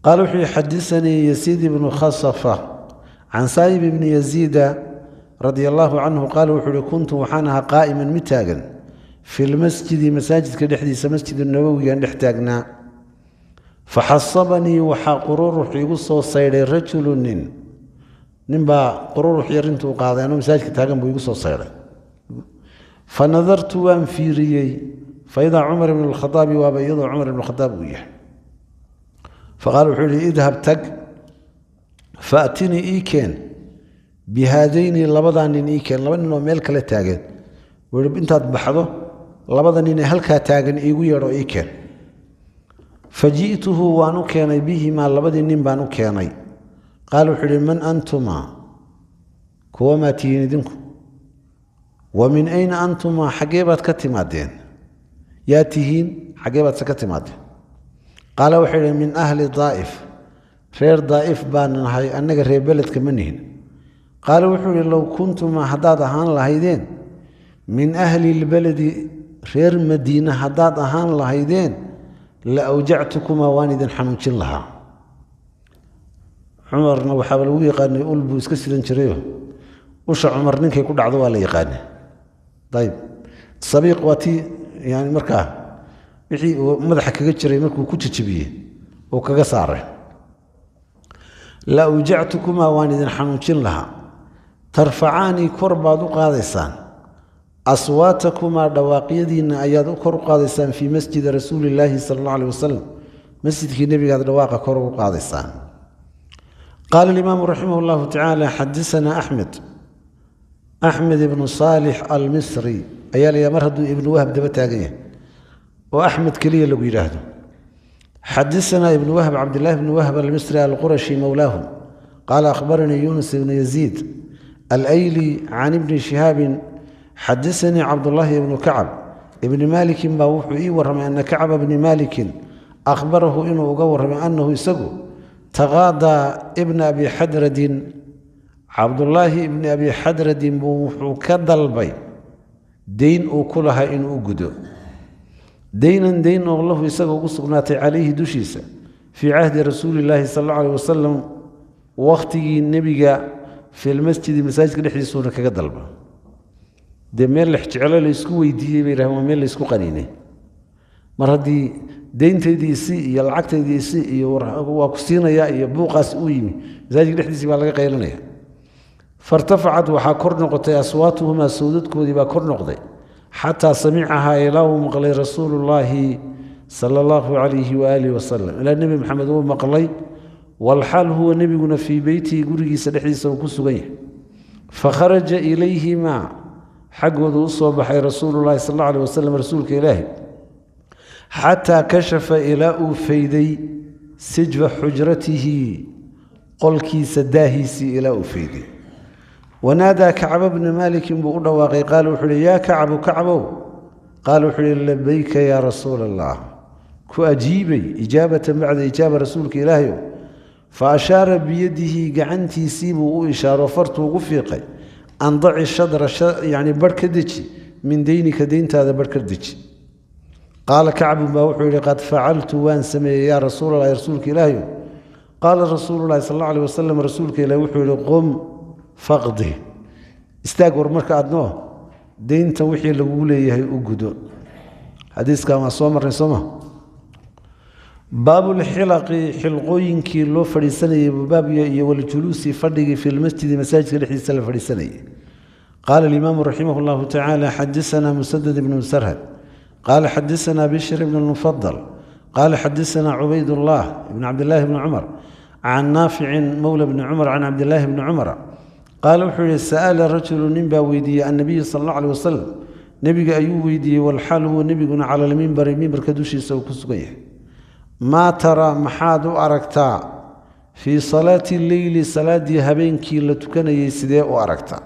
Qaala wuxuu yihi: xadisanii Yasiid ibnu Khasafa can Saayib ibni Yaziida radia allaahu canhu. Qaala wuxuu uhi: kuntu waxaan ahaa qaa'iman mid taagan fi lmasjidi, masaajidka dhexdiisa, Masjid Nabowigan dhex taagnaa. Faxasabanii, waxaa qururux igu soo saydhay rajulu nin. Ninbaa qururux yar intuu qaaday anuu masaajidka taagan buu igu soo saydhay. Fa nadartu, waan fiiriyey, fa idaa Cumar ibn Alkhaaabi, waaba iyadoo Cumar ibn Khadaab uu yahay. Faqaala wuxuu yihi: idhab, tag, faatinii, ii keen, bihaadayni, labadaa nin ii keen. Laba nin oo meel kale taagan wuu yihi: intaad baxdo labada nin ee halkaa taagan iigu yeedho, ii keen. Fa ji'tuhu, waan u keenay, bihimaa, labadii nin baan u keenay. Qaala wuxuu yihi: man antumaa, kuwamaa tihiin idinku? Wa min ayna antumaa, xaggee baad ka timaadeen? Yaa tihiin, xaggee baadse ka timaadeen? Qaala waxay idhi: min ahli Daa'if, reer Daa'if baan nahay, annaga reer beledka ma nihin. Qaala wuxuu yihi: low kuntumaa, haddaad ahaan lahaydeen, min ahli lbeledi, reer Madiine haddaad ahaan lahaydeen, la awjactukumaa, waan idin xanuunjin lahaa. Cumarna waxaaba lagu yaqaanay ul buu iska sidan jirayo, usha Cumar ninkay ku dhacdo waa la yaqaanay. Ayib, sabiiq waa tii, yani markaa wixii uu madaxa kaga jiray markuu ku jejebiyey uu kaga saaray. La awjactukumaa, waan idin xanuunjin lahaa. Tarfacaanii, kor baad u qaadaysaan, aswaatakumaa, dhawaaqyadiinna ayaad u kor u qaadaysaan, fii masjidi Rasuulillaahi sala allah aleh wasalam, masjidkii nebigaad dhawaaqa kor ugu qaadaysaan. Qaala alimaamu raximah llahu tacaala: xadasanaa Axmed, Axmed ibnu Saalix Almisri ayaa la yidhaha. Mar hadduu Ibnu Wahab daba taagan yahay oo Axmed keliya lagu yidhaahdo. Xadasanaa Ibnu Wahb, Cabdillahi bni Wahb Almisri Alqurashi mowlaahum, qaala akhbaranii Yuunus ibnu Yaziid Alayli can Ibni Shihaabin, xadasanii Cabdullaahi ibnu Kacab ibni Maalikin baa wuxuu ii warramay ana Kacba bni Maalikin akhbarahu, inuu uga warramay, annahu isagu taqaadaa ibna Abi Xadradin, Cabdullaahi ibni Abi Xadradin buu wuxuu ka dalbay deyn uu ku lahaa inuu u gudo, deynan, deyn oo lahu, isaga ugu sugnaatay, calayhi, dushiisa, fii cahdi Rasuulillaahi sala allahu aleh wasalam, wakhtigii nebiga, fi lmasjidi, masaajidka dhexdiisuuna kaga dalba. Dee meel lex jeclo laysku weydiiyey bay yidhahdeen, waa meel laysku qaniinay. Mar haddii deyntaydii isi iyo lacagtaydii isi iyo waa ku siinayaa iyo buuqaas uu yimi, masaajidka dhexdiisii baa laga qaylinaya. Fairtafacad, waxaa kor noqotay, aswaatuhumaa, sawdadkoodii baa kor noqday, xataa samicahaa, ilaa uu maqlay, Rasuulullaahi sala allahu calayhi waaalihi wasalam, ilaa Nebi Maxamed uu maqlay, walxaal huwa nebiguna fii beytihi, gurigiisa dhexdiisa uu ku sugan yahay. Fakharaja ilayhimaa, xaggoodu u soo baxay, Rasuulullahi sal alla aleh wasalam, rasuulka Ilaahi, xataa kashafa, ilaa uu fayday, sijfa xujratihi, qolkiisa daahiisii ilaa uu fayday. Wanaadaa Kacba bna Maalikin buu u dhawaaqay. Qaala wuxuu uhi: yaa Kacbu, Kacbow. Qaala wuxuu uhi: labayka yaa Rasuula Allah, ku ajiibay, ijaabatan bacda ijaaba, rasuulka Ilaahayow. Fa ashaara biyadihi, gacantiisii buu u ishaaro, fartuu ugu fiiqay, an daci shadra, yani barh ka deji, min deynika, deyntaada barh ka deji. Qaala Kacbun baa wuxuu yihi: qad facaltu, waan sameeyey, yaa Rasuulalahi, rasuulka Ilaahayow. Qaala Rasuululahi sal alla aleh wasalam, rasuulka Ilahi wuxuu yihi: qum faqdi, istaag war marka aadnoo deynta wixii lagugu leeyahay u gudo. Xadiiskan waa soo marnay, sooma? Baabulxilaqi, xilqooyinkii loo fadhiisanayey bubaabya, iyo waljuluusi, fadhigii, fi lmasjidi, masaajidka dhexdiisa la fadhiisanayay. Qaala alimaamu raximah llahu tacaala: xadasanaa Musadad ibnu Musarhad, qaala xadasanaa Bishr ibn lmufadal, qaala xadasanaa Cubaydullah ibn Cabdillaahi bni Cumar can Naaficin mowla bni Cumar can Cabdillaahi bni Cumara, qaala wuxuu yihi: sa'ala rajulu, nin baa weydiiyey, annabiya sala allah aleh wasalam, nebiga ayuu weydiiyey, walxaal huwa nebiguna cala almimbari, mimbarka dushiisa uu ku sugan yahay: maa taraa, maxaad u aragtaa, fii salaati leyli, salaaddii habeenkii la tukanayey sidee u aragtaa?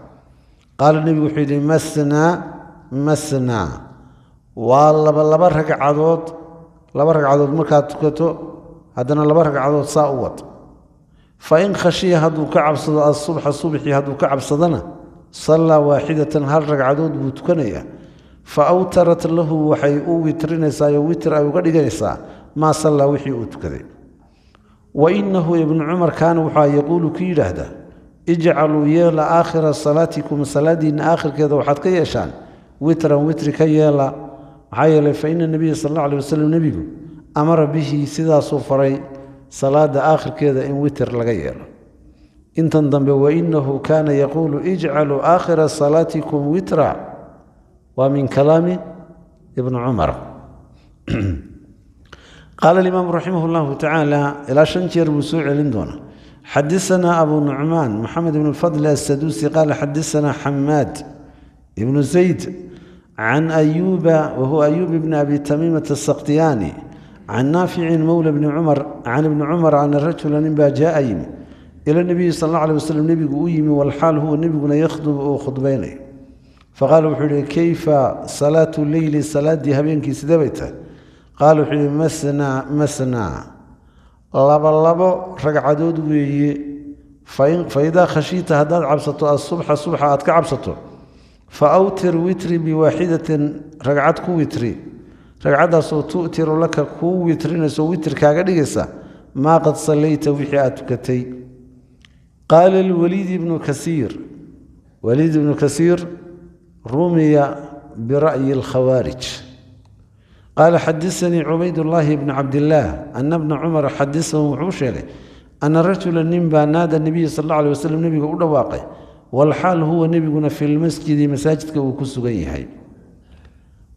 Qaala nebigu wuxuu yidhi: masnaa masnaa, waa laba laba ragcadood, laba ragcadood markaad tukato haddana laba ragcadood saa u wad. Fa in khashiya, hadduu ka cabsado, asubxa, subxii hadduu ka cabsadona, sallaa waaxidatan, hal ragcadood buu tukanayaa. Fa awtarat lahu, waxay u witrinaysaa oo witr ay uga dhiganaysaa maa sallaa, wixii uu tukaday. Wa inahu ibnu Cumar kaana wuxuu yaquulu, ku yidhaahdaa: ijcaluu, yeela, aakhira salaatikum, salaadiinna aakhirkeeda waxaad ka yeeshaan witran, witri ka yeela. Maxaa yeelay, fa ina nabiya sal alla alay wasalam, nebigu, amara bihi, sidaasuu faray salaada aakhirkeeda in witr laga yeelo. Intan dambe, wainahu kaana yaquulu ijcaluu aakhira salaatikum witra, waa min kalaami ibni Cumar. Qaala alimaamu raximah llahu tacaala, ilaa shan jeer buu soo celin doonaa: xadasanaa abu Nucmaan Moxamed ibn Fadl asaduusi qaala xadasanaa Xamaad ibnu Zayd can Ayuuba, wahuwa Ayuub ibni Abi Tamiimata Asakhtiyaani, can Naaficin mowla bni Cumar, can ibni Cumar ana rajula, nin baa, jaaa, yimi, ila nabiyi sal alla alay wasalam, nebigu u yimi, walxaal huwa nebiguna yakhdubu, uu khudbaynayo. Faqaala, wuxuu yihi: kayfa salaatu leyli? Salaaddii habeenkii sidee bay tahay? Qaala, wuxuu yihi: masnaa masnaa, laba labo ragcadood weeye. Fa idaa khashiita, haddaad cabsato, asubxa, subxa aad ka cabsato, fa awtir, witri, biwaaxidatin, ragcad ku witri, ragcaddaasoo tu'tiru laka, kuu witrinayso, witr kaaga dhigaysa, maa qad sallayta, wixii aad tukatay. Qaala alwaliid ibnu kasiir, waliid ibnu Kasiir rumiya bira'yi alkhawaarij, qaala xadasanii Cubaydullaahi bni Cabdillaah ana bna Cumar xadasahu, wuxuu sheegay, ana rajula, nin baa, naada nabiya sal alla alay wasalam, nebiga u dhawaaqay, walxaal huwa nebiguna fi lmasjidi, masaajidka uu ku sugan yahay.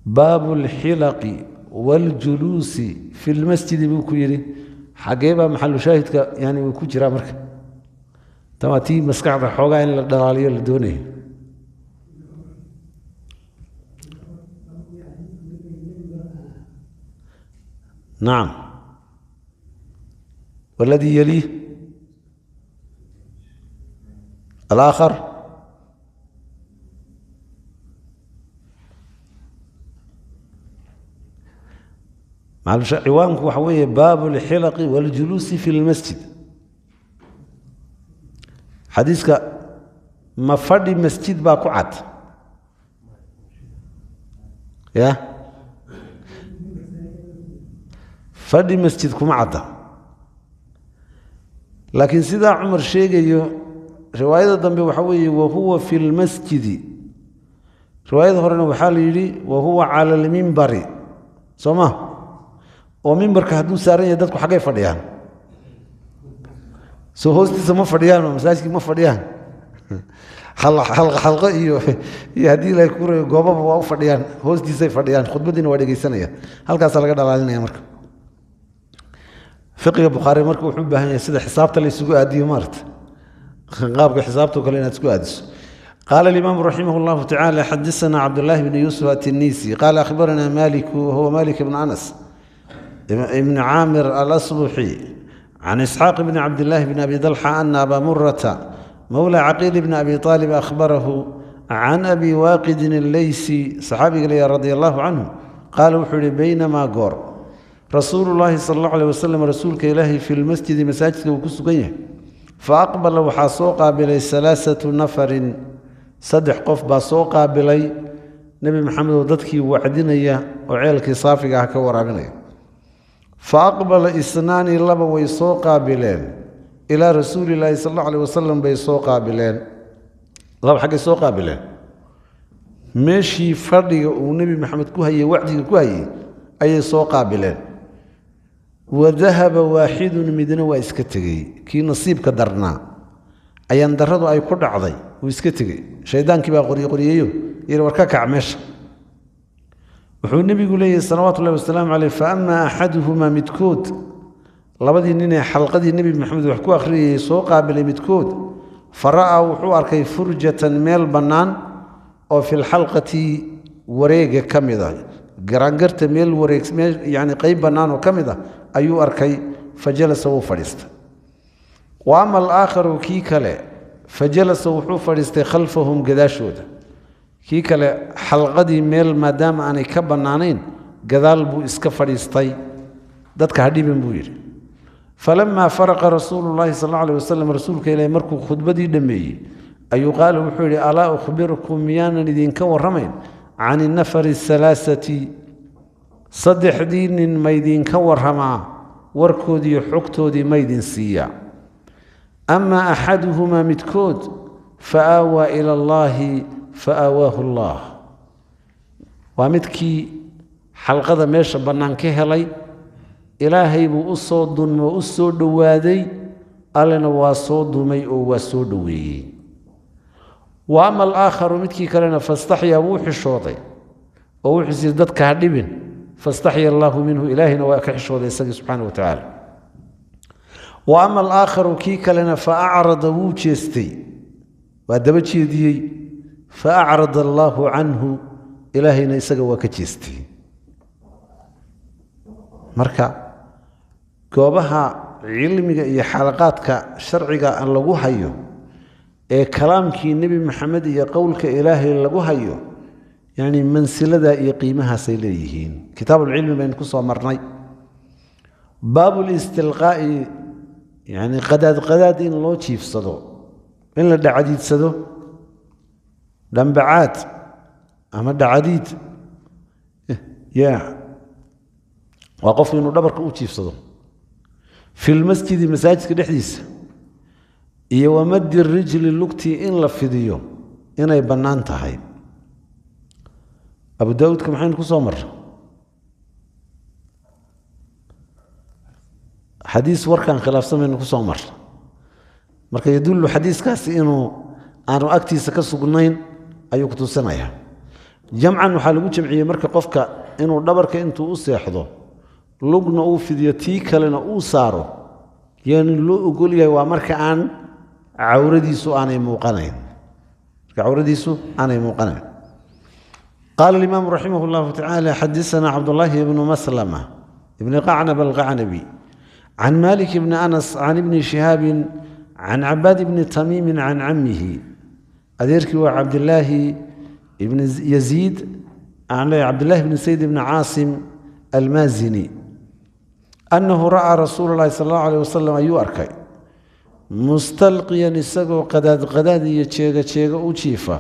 Baabu alxilaqi waاljuluusi fi lmasjidi buu ku yidhi. Xagee baa maxalu shaahidka yani uu ku jiraa? Marka tan waa tii maskaxda xoogaa in la dhalaaliyo la doonayo. Nacam, waladii yaliih alaakhar. Ciwaanku waxa weeye baabu alxilaqi waاljuluusi fi lmasjid. Xadiiska ma fadhi masjid baa ku cad? Ya, fadhi masjid kuma cadda, laakiin sidaa Cumar sheegayo, riwaayada dambe waxa weeye wahuwa fi lmasjidi. Riwaayada horena waxaa la yidhi wahuwa cala almimbari, soo ma? Oo mimbarka hadduu saaran yahay, dadku xaggay fadhiyaan? Soo hoostiisa ma fadhiyaan oo masaajidkii ma fadhiyaan? Xalqo iyo haddii Ilahay ku rayo goobaba waa u fadhiyaan, hoostiisay fadhiyaan, khudbaddiina waa dhegeysanayaan. Halkaasaa laga dhalaalinaya. Marka fiqiga Bukhaari marka wuxuu u baahan yahay sida xisaabta la isugu aadiyo, maarata, qaabka xisaabtao kale inaad isku aadiso. Qaala alimaamu raximah اllahu tacala: xadasana Cabdullaahi bni Yuusuf atinisi qaala akhbarana Maliku, wahuwa Malik bn Anas ibn Caamir alasbuxi, can Isxaaq bni Cabdillaahi bni Abi Dalxa ana Abaa Murata mowla Caqiil bni Abi Aalib akhbarahu can Abi Waaqidin alleysi, saxaabiga leeya, radi allahu canhu, qaala wuxuu yihi: baynamaa goor rasuulu llaahi sala allahu aleh wasalam, rasuulka Ilaahay, fi lmasjidi, masaajidka uu ku sugan yahay, fa aqbala, waxaa soo qaabilay, alaaatu nafarin, saddex qof baa soo qaabilay Nebi Maxamed oo dadkii wacdinaya oo ceelkii saafiga ah ka waraabinaya. Fa aqbala isnaani, laba way soo qaabileen, ilaa rasuulilaahi sal allahu aleh wasalam bay soo qaabileen. Laba xaggay soo qaabileen? Meeshii fadhiga uu Nebi Maxamed ku hayey, wacdiga ku hayey, ayay soo qaabileen. Wa dahaba waaxidun, midna waa iska tegey. Kii nasiibka darnaa, ayaan darradu ay ku dhacday, wuu iska tegey. Shaydaankii baa qorye qoryeeyo yidhi: war ka kac meesha. Wuxuu nebigu leeyahy salawaatu ullahi wasalaamu caleyh: fa amaa axaduhumaa, midkood, labadii nin ee xalqadii Nebi Maxamed wax ku akhriyayey soo qaabilay, midkood, fa ra'aa, wuxuu arkay, furjatan, meel bannaan oo fi lxalqati, wareega ka mid ah, garaangarta meel wareeg, yani qeyb bannaan oo ka mid ah ayuu arkay. Fa jalasa, wuu fadhiistay. Wa ama alaakharu, kii kale, fa jalasa, wuxuu fadhiistay, khalfahum, gadaashooda. Kii kale xalqadii meel maadaama aanay ka bannaanayn, gadaal buu iska fadhiistay, dadka ha dhibin buu yidhi. Falamaa faraqa rasuulu llaahi sal alla alay wasalam, rasuulka Ilaahi markuu khudbadii dhammeeyey, ayuu qaala, wuxuu yidhi: alaa ukhbirukum, miyaanan idinka warramayn, Can innafari ahalaaati, saddexdii nin maydinka warramaa? Warkoodiiyo xogtoodii maydin siiya? Ama axaduhumaa, midkood, fa aawaa ila allaahi fa aawaahu allah. Waa midkii xalqada meesha bannaan ka helay, Ilaahay buu u soo dunmo, u soo dhowaaday, Allena waa soo dumay oo waa soo dhoweeyey. Wa ama alaakharu, midkii kalena, fastaxyaa, wuu xishooday oo wuxuu sii dadka ha dhibin, fastaxya allaahu minhu, Ilaahayna waa ka xishooday isagii subxaana wa tacaala. Wa ama alaakharu, kii kalena, fa acrada, wuu jeestay, waa daba jeediyey, fa acrada allaahu canhu, Ilaahayna isaga waa ka jeestay. Marka goobaha cilmiga iyo xalaqaadka sharciga aan lagu hayo ee kalaamkii Nebi Maxamed iyo qowlka Ilaahay lagu hayo, yacni mansiladaa iyo qiimahaasay leeyihiin. Kitaabulcilmi baynu ku soo marnay baabulistilqaa'i, yacni qadaad qadaad in loo jiifsado, in la dhacadiidsado, dhambacaad ama dhacadiid ya waa qofku inuu dhabarka u jiifsado, fi lmasjidi, masaajidka dhexdiisa, iyo wamaddi rijli, lugtii in la fidiyo inay bannaan tahay. Abu Daawuudka maxaynu ku soo marra? Xadiis warkaan khilaafsan baynu ku soo marra. Marka yadullu xadiiskaasi inuu aanu agtiisa ka sugnayn ayuu ku tusinayaa. Jamcan waxaa lagu jamciyey marka qofka inuu dhabarka intuu u seexdo, lugna uu fidiyo, tii kalena uu saaro, yani loo ogol yahay waa marka aan cawradiisu aanay muuqanayn, marka cawradiisu aanay muuqanayn. Qaala alimaamu raximah اllahu tacaala: xadisana Cabdullaahi ibnu Maslama ibni Qacnab alqacnabi can Malik bni Anas can ibni Shihaabin can Cabaad ibni Tamiimin can camihi, adeerkii waa Cabdilaahi ibni Yaziid, Cabdillahi bni Sayd ibni Caasim Almaazini, annahu ra'aa rasuula اllahi sal allahu alيh wasalam, ayuu arkay, mustalqiyan, isagoo qadaad qadaad iyo jeega jeega u jiifa,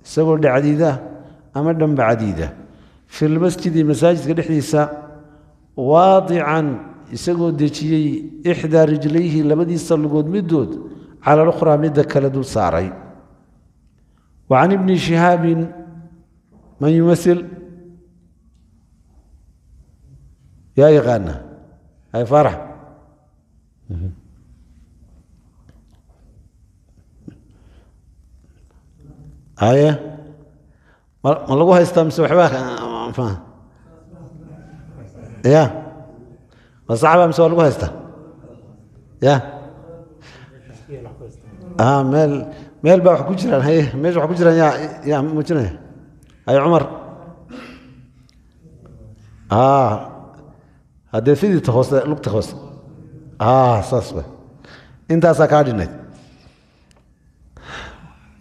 isagoo dhacdiida ama dhambacdiida, fi lmasjidi, masaajidka dhexdiisa, waadican, isagoo dejiyey, ixdaa rijlayhi, labadiisa lugood midood, cala alukhraa, midda kale dul saaray. Wa can ibni Shihaabin, man yumasil? Yaa yaqaana? Hay Faarax. Haye, ma lagu haystaa mise waxbaa ya ma saxba mise waa lagu haystaa? Ya meel baa wax ku jiraan. Haye, meesha wax ku jiraan yaa muujinaya? Haye Cumar. Haddee fidita hoose, lugta hoose, saas wa intaasaa kaa dhinayd.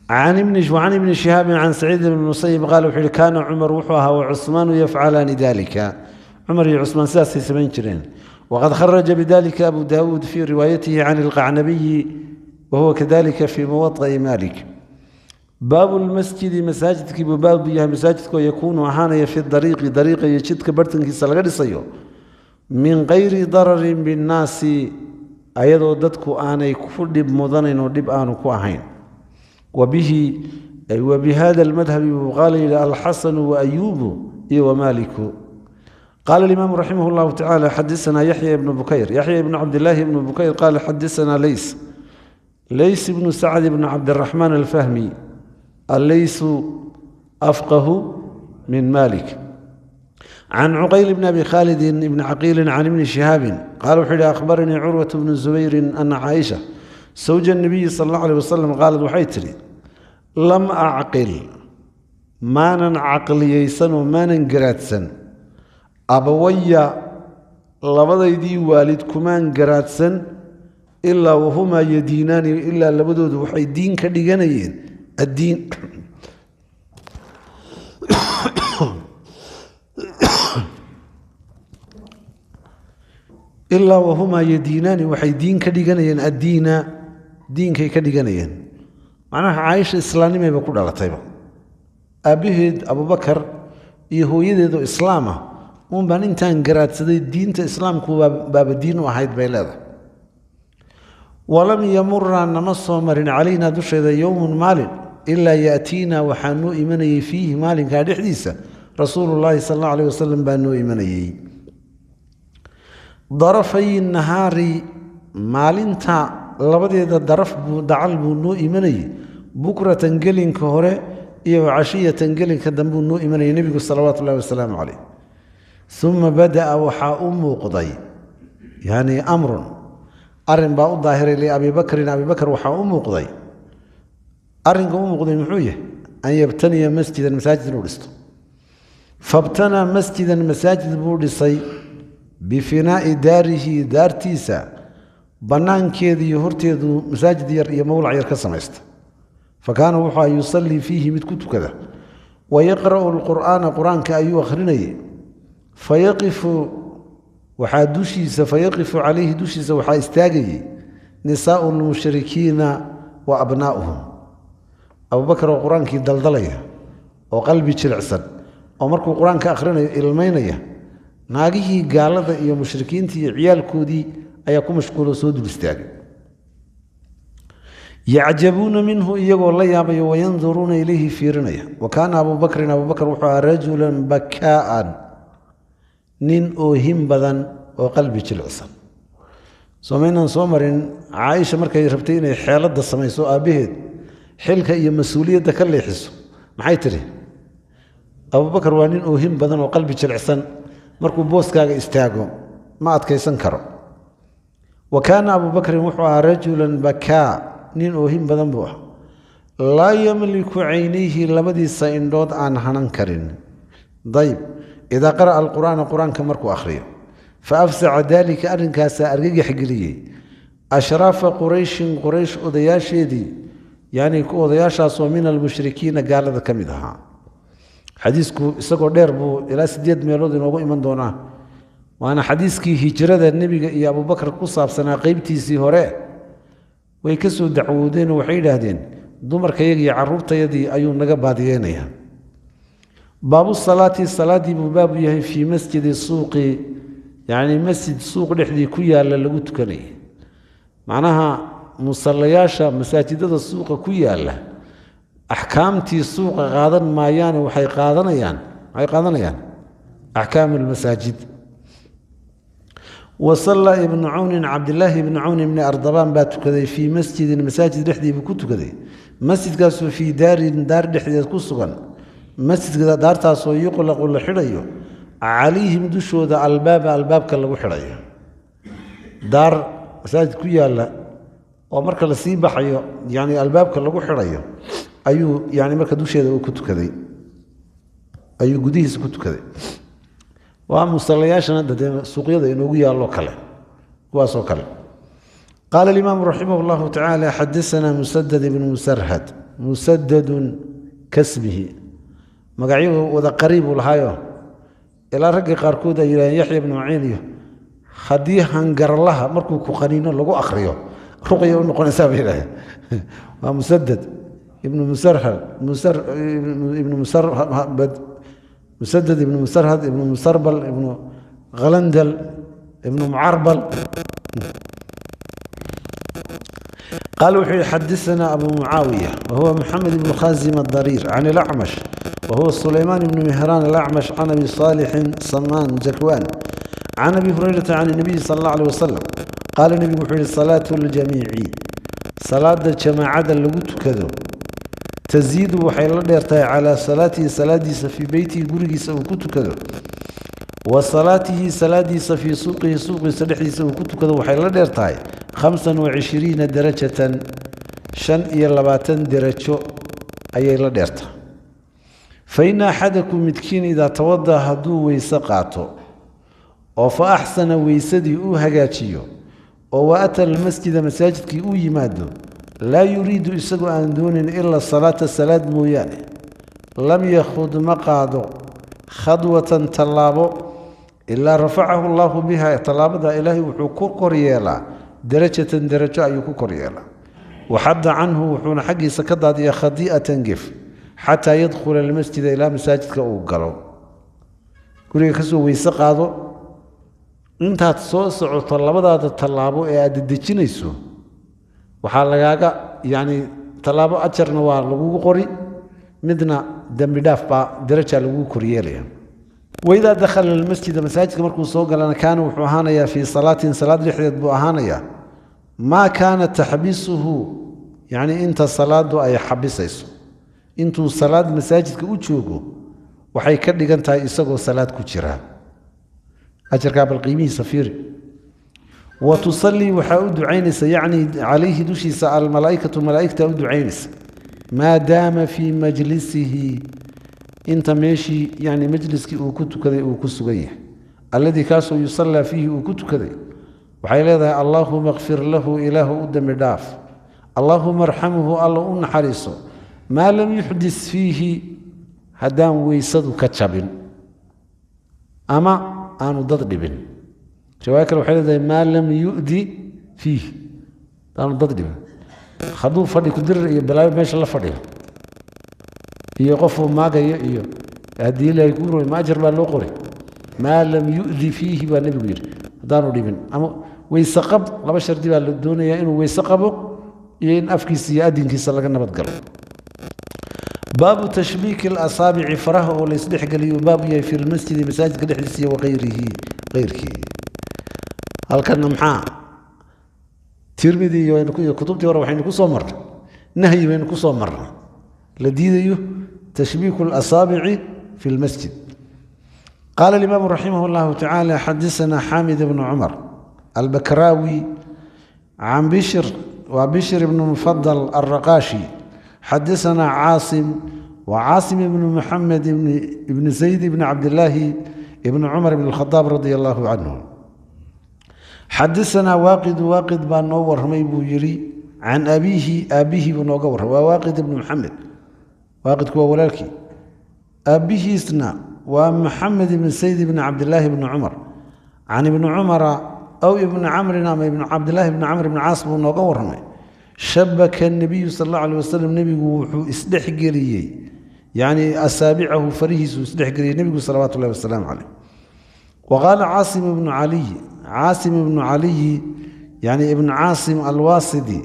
Can ibni Shihaabi can Saciid bn Musayib qaal, wuxuu yihi: kaana Cumar, wuxuu ahaa, wacusmaanu yafcalaani dalika, Cumar iyo Cusmaan sidaasay samayn jireen. Waqad kharaja bidalika Abu Daawuud fii riwaayatihi can ilqacnabiyi, wahuwa kadalika fii muwaطa'i Malik. Baabu lmasjidi, masaajidkii buu baabu yahay, masaajidkoo yakuunu, ahaanaya, fi dariiqi, dariiqa iyo jidka bartankiisa laga dhisayo, min kayri dararin binnaasi, ayadoo dadku aanay ku dhib mudanayn oo dhib aanu ku ahayn. Wa bihi, wa bihada almadhabi buu qaala yidhi Alxasanu waayuubu iyo wamaaliku. Qaala alimaamu raximah llahu tacala: xadisanaa Yaxya ibnu Bukayr, Yaxya ibnu Cabdilaahi ibnu Bukayr, qaala xadisanaa Leys, Leys ibnu Sacd ibnu Cabdiraxmaan alfahmi, alleysu afqahu min Malik, can Cuqayl bni Abi Khaalidin ibni Caqiilin can ibni Shihaabin qaala, wuxuu yihi: akhbaranii Curwat bnu Zubayrin ana Caaisha sawja nabiyi sal allah alيh wasalam qaalad, waxay tidhi: lam acqil, maanan caqliyeysanoo maanan garaadsan, abawaya, labadaydii waalid kumaan garaadsan, ilaa wahumaa yadiinaani, ilaa labadoodu waxay diin ka dhiganayeen addiin, ilaa wahumaa yadiinaani, waxay diin ka dhiganayeen addiina, diinkay ka dhiganayeen. Macnaha Caaisha islaamnimayba ku dhalatayba, aabbaheed Abubakar Iyo hooyadeedu islaama uun baan intaan garaadsaday diinta islaamku baaba diin u ahayd bay leedahay. Walam yamura nama soo marin calaynaa dusheeda yowmun maalin ilaa yaatiinaa waxaa noo imanayey fiihi maalinkaa dhexdiisa rasuulullaahi sal allahu aleyh wasalam baa noo imanayey. Darafay nahaari maalinta labadeeda daraf buu dacal buu noo imanayey, bukratan gelinka hore iyo cashiyatan gelinka dambuu noo imanayay nebigu salawaatu ullahi wasalaamu caleyh. Uma bada'a waxaa u muuqday yani amrun arrin baa u daahiray liabi bakrin. Abi bakr waxaa u muuqday arrinka u muuqday muxuu yahay? An yabtaniya masjidan, masaajid inuu dhisto. Fabtanaa masjidan, masaajid buu dhisay bifinaa'i daarihi, daartiisa bannaankeeda iyo horteedu masaajid yar iyo mowlac yar ka samaysta. Fa kaana wuxuu yusallii fiihi mid ku tukada, wa yaqra'u alqur'aana, qur-aanka ayuu akhrinayay. Fayaqifu waxaa dushiisa, fayaqifu calayhi dushiisa waxaa istaagayey nisaa'u lmushrikiina wa abnaa'uhum. Abubakar oo qur-aankii daldalaya oo qalbi jilicsan oo markuu qur-aanka akhrinayo ilmaynaya, naagihii gaalada iyo mushrikiintii iyo ciyaalkoodii ayaa ku mashquuloo soo dul istaagay. Yacjabuuna minhu, iyagoo la yaabayo, wayanduruuna ilayhi, fiirinaya. Wa kaana abuu bakrin, abubakr wuxuu ahaa rajulan bakaa'an, nin oohin badan oo qalbi jilicsan. Soomaynaan soo marin Caaisha markay rabtay inay xeeladda samayso aabbaheed xilka iyo mas-uuliyadda ka leexiso, maxay tidhi? Abubakar waa nin oohin badan oo qalbi jilicsan, markuu booskaaga istaago ma adkaysan karo. Wa kaana abuu bakrin wuxuu ahaa rajulan bakaa, nin oohin badan buu ah, laa yamliku caynayhi, labadiisa indhood aan hanan karin. Dayib, idaa qara'a alqur'aana, qur-aanka markuu akhriyo. Fa afsaca daalika, arrinkaasaa argagax geliyey ashraafa qurayshin, quraysh odayaasheedii, yacni ku odayaashaasoo min almushrikiina gaalada ka mid ahaa. Xadiisku isagoo dheer buu ilaa 8 meelood inoogu iman doonaa, waana xadiiskii hijrada nebiga iyo abubakar ku saabsanaa qeybtiisii hore. Way ka soo dacwoodeenoo waxay yidhaahdeen dumarkayaga iyo carruurtayadii ayuu naga baadiyeynayaa. Baabu salaati, salaaddii buu baabu yahay, fii masjidi suuqi, yacni masjid suuq dhexdii ku yaalla lagu tukanayay. Macnaha musallayaasha masaajidada suuqa ku yaalla axkaamtii suuqa qaadan maayaane, waxay qaadanayaan, maxay qaadanayaan? Axkaamu almasaajid. Wa sallaa ibnu cawnin, Cabdilaahi ibnu Cawn ibni Ardabaan baa tukaday fii masjidin, masaajid dhexdii buu ku tukaday, masjidkaasoo fii daarin, daar dhexdeed ku sugan, masjidka daartaasoo yuqlaqu la xidhayo calayhim dushooda albaaba, albaabka lagu xidhayo. Daar masaajid ku yaalla oo marka lasii baxayo yani albaabka lagu xidhayo ayuu yani marka dusheeda uu ku tukaday, ayuu gudihiisa ku tukaday. Waa musallayaashan hadda dee suuqyada inoogu yaalloo kale, kuwaasoo kale. Qaala alimaamu raximah llahu tacaala xadasanaa Musadad ibnu Musarhad, Musadadun kasmihi, magacyo wada qariibuu lahaayo ilaa raggii qaarkood ay yidhahdeen Yaxya ibnu Maciin iyo haddii hangarlaha markuu ku qaniino lagu akhriyo ruqya u noqonaysaa bay yidhahdeen. Waa Musadad ibnu Musarhad, ibnu Musarbad, Musadad ibnu Musarhad ibnu Musarbal ibnu Khalandal ibnu Mucarbal. Qaal wuxuu yihi xadasanaa Abu Mucaawiya wahuwa Maxamed ibnu Khaasim adariir can ilacmash wahuwa Sulaymaan ibnu Mihraan alacmash can Abi Saalixin Samaan Zakwaan can Abi Hurayrata can inabiyi sala allah aleh wasalam qaala nebigu wuxuu yihi salaatu ljamiici, salaada jamaacada lagu tukado, tasiidu waxay la dheertahay calaa salaatihi, salaadiisa, fii beytihi, gurigiisa uu ku tukado, wa salaatihi, salaadiisa, fii suuqihi, suuqiisa dhexdiisa uu ku tukado, waxay la dheer tahay 25 darajatan, 25 derajo ayay la dheertahay. Fa ina axadakum, midkiin, idaa tawada'a, hadduu weyse qaato oo fa axsana, weysadii uu hagaajiyo, oo wa ata almasjida, masaajidkii uu yimaado, laa yuriidu, isagoo aan doonin, ila salaata, salaad mooyaane, lam yakhud, ma qaado, khadwatan, tallaabo, ilaa rafacahu allaahu biha, tallaabada ilaahay wuxuu ku kor yeelaa, darajatan, derajo ayuu ku kor yeelaa, waxadda canhu, wuxuuna xaggiisa ka daadiya, khadii'atan, gef, xataa yadkhula almasjida, ilaa masaajidka uu galo. Guriga ka soo weyse qaado, intaad soo socoto labadaada tallaabo ee aad dedejinayso waxaa lagaaga yacni tallaabo ajarna waa lagugu qori, midna dembi dhaaf baa daraja lagugu koryeelaya. Waidaa dakhala almasjida, masaajidka markuu soo galana, kaana wuxuu ahaanayaa fii salaatin, salaad dhexdeed buu ahaanayaa, maa kaana taxbisuhu, yacni inta salaadu ay xabisayso. Intuu salaad masaajidka u joogo waxay ka dhigan tahay isagoo salaad ku jira. Ajarkaa bal qiimihiisa fiiri. Wa tusallii, waxaa u ducaynaysa, yacni calayhi dushiisa, almalaa'ikatu, malaa'igta u ducaynaysa, maadaama fii majlisihi, inta meeshii yani majliskii uu ku tukaday uu ku sugan yahay, alladii kaasoo yusallaa fiihi uu ku tukaday. Waxay leedahay: allaahuma kfir lahu, ilaahu u dembi dhaaf, allaahuma arxamhu, alla u naxariiso, maa lam yuxdis fiihi, haddaan weysadu ka jabin ama aanu dad dhibin. Riwaayo kale waxay leedahay maa lam yu'di fiihi, aanu dad dhibin. Hadduu fadhi kudirir iyo balaayo meesha la fadhiyo iyo qofuu maagayo iyo haddii ilaahay kuu roy, ma ajar baa loo qoray? Maa lam yu'di fiihi baa nebigu yidhi, haddaanu dhibin. Ama weyse qab, laba shardi baa la doonayaa: inuu weyse qabo iyo in afkiisa iyo adinkiisa laga nabad galo. Baabu tashbiiki alasaabici, faraha oo la isdhexgeliyo baabu yahay, fi lmasjidi, masaajidka dhexdiisa, iyo waqayrihi, keyrkii. Halkanna maxaa Tirmidi iyo kutubtii hore waxaynu ku soo marnay? Nahyi baynu ku soo marnay la diidayo tashbiiku alasaabici fi lmasjid. Qaala alimaamu raximah اllahu tacaala: xadasana xaamid bnu cumar albakraawi can bishr, waa Bishr ibnu Mufadal alraqaashi, xadasanaa Caasim, wa Caasim ibnu Muxamed ibni Zayd ibni Cabdilaahi ibni Cumar ibn اlkhadaab radia allahu canhu. Xadasanaa Waaqidu, Waaqid baa noo warramay buu yidhi, can abiihi, aabbihii buu nooga warramay. Waa Waaqid ibnu Maxamed, Waaqidku waa walaalkii, aabbihiisna waa Maxamed ibni Sayd ibni Cabdilaahi ibni Cumar, can ibni Cumara aw ibni Camrin ama ibn Cabdilaahi ibni Camr ibni Caas buu nooga warramay. Shabaka nebiyu sal allahu alay wasalam, nebigu wuxuu isdhexgeliyey, yacni asaabicahu, farihiisuu isdhexgeliyey nebigu salawaatu ullahi wasalaamu caleyh. Wa qaala Caasim ibnu Caliy, Caasim ibnu Caliyi, yani ibnu Caasim Alwaasidi,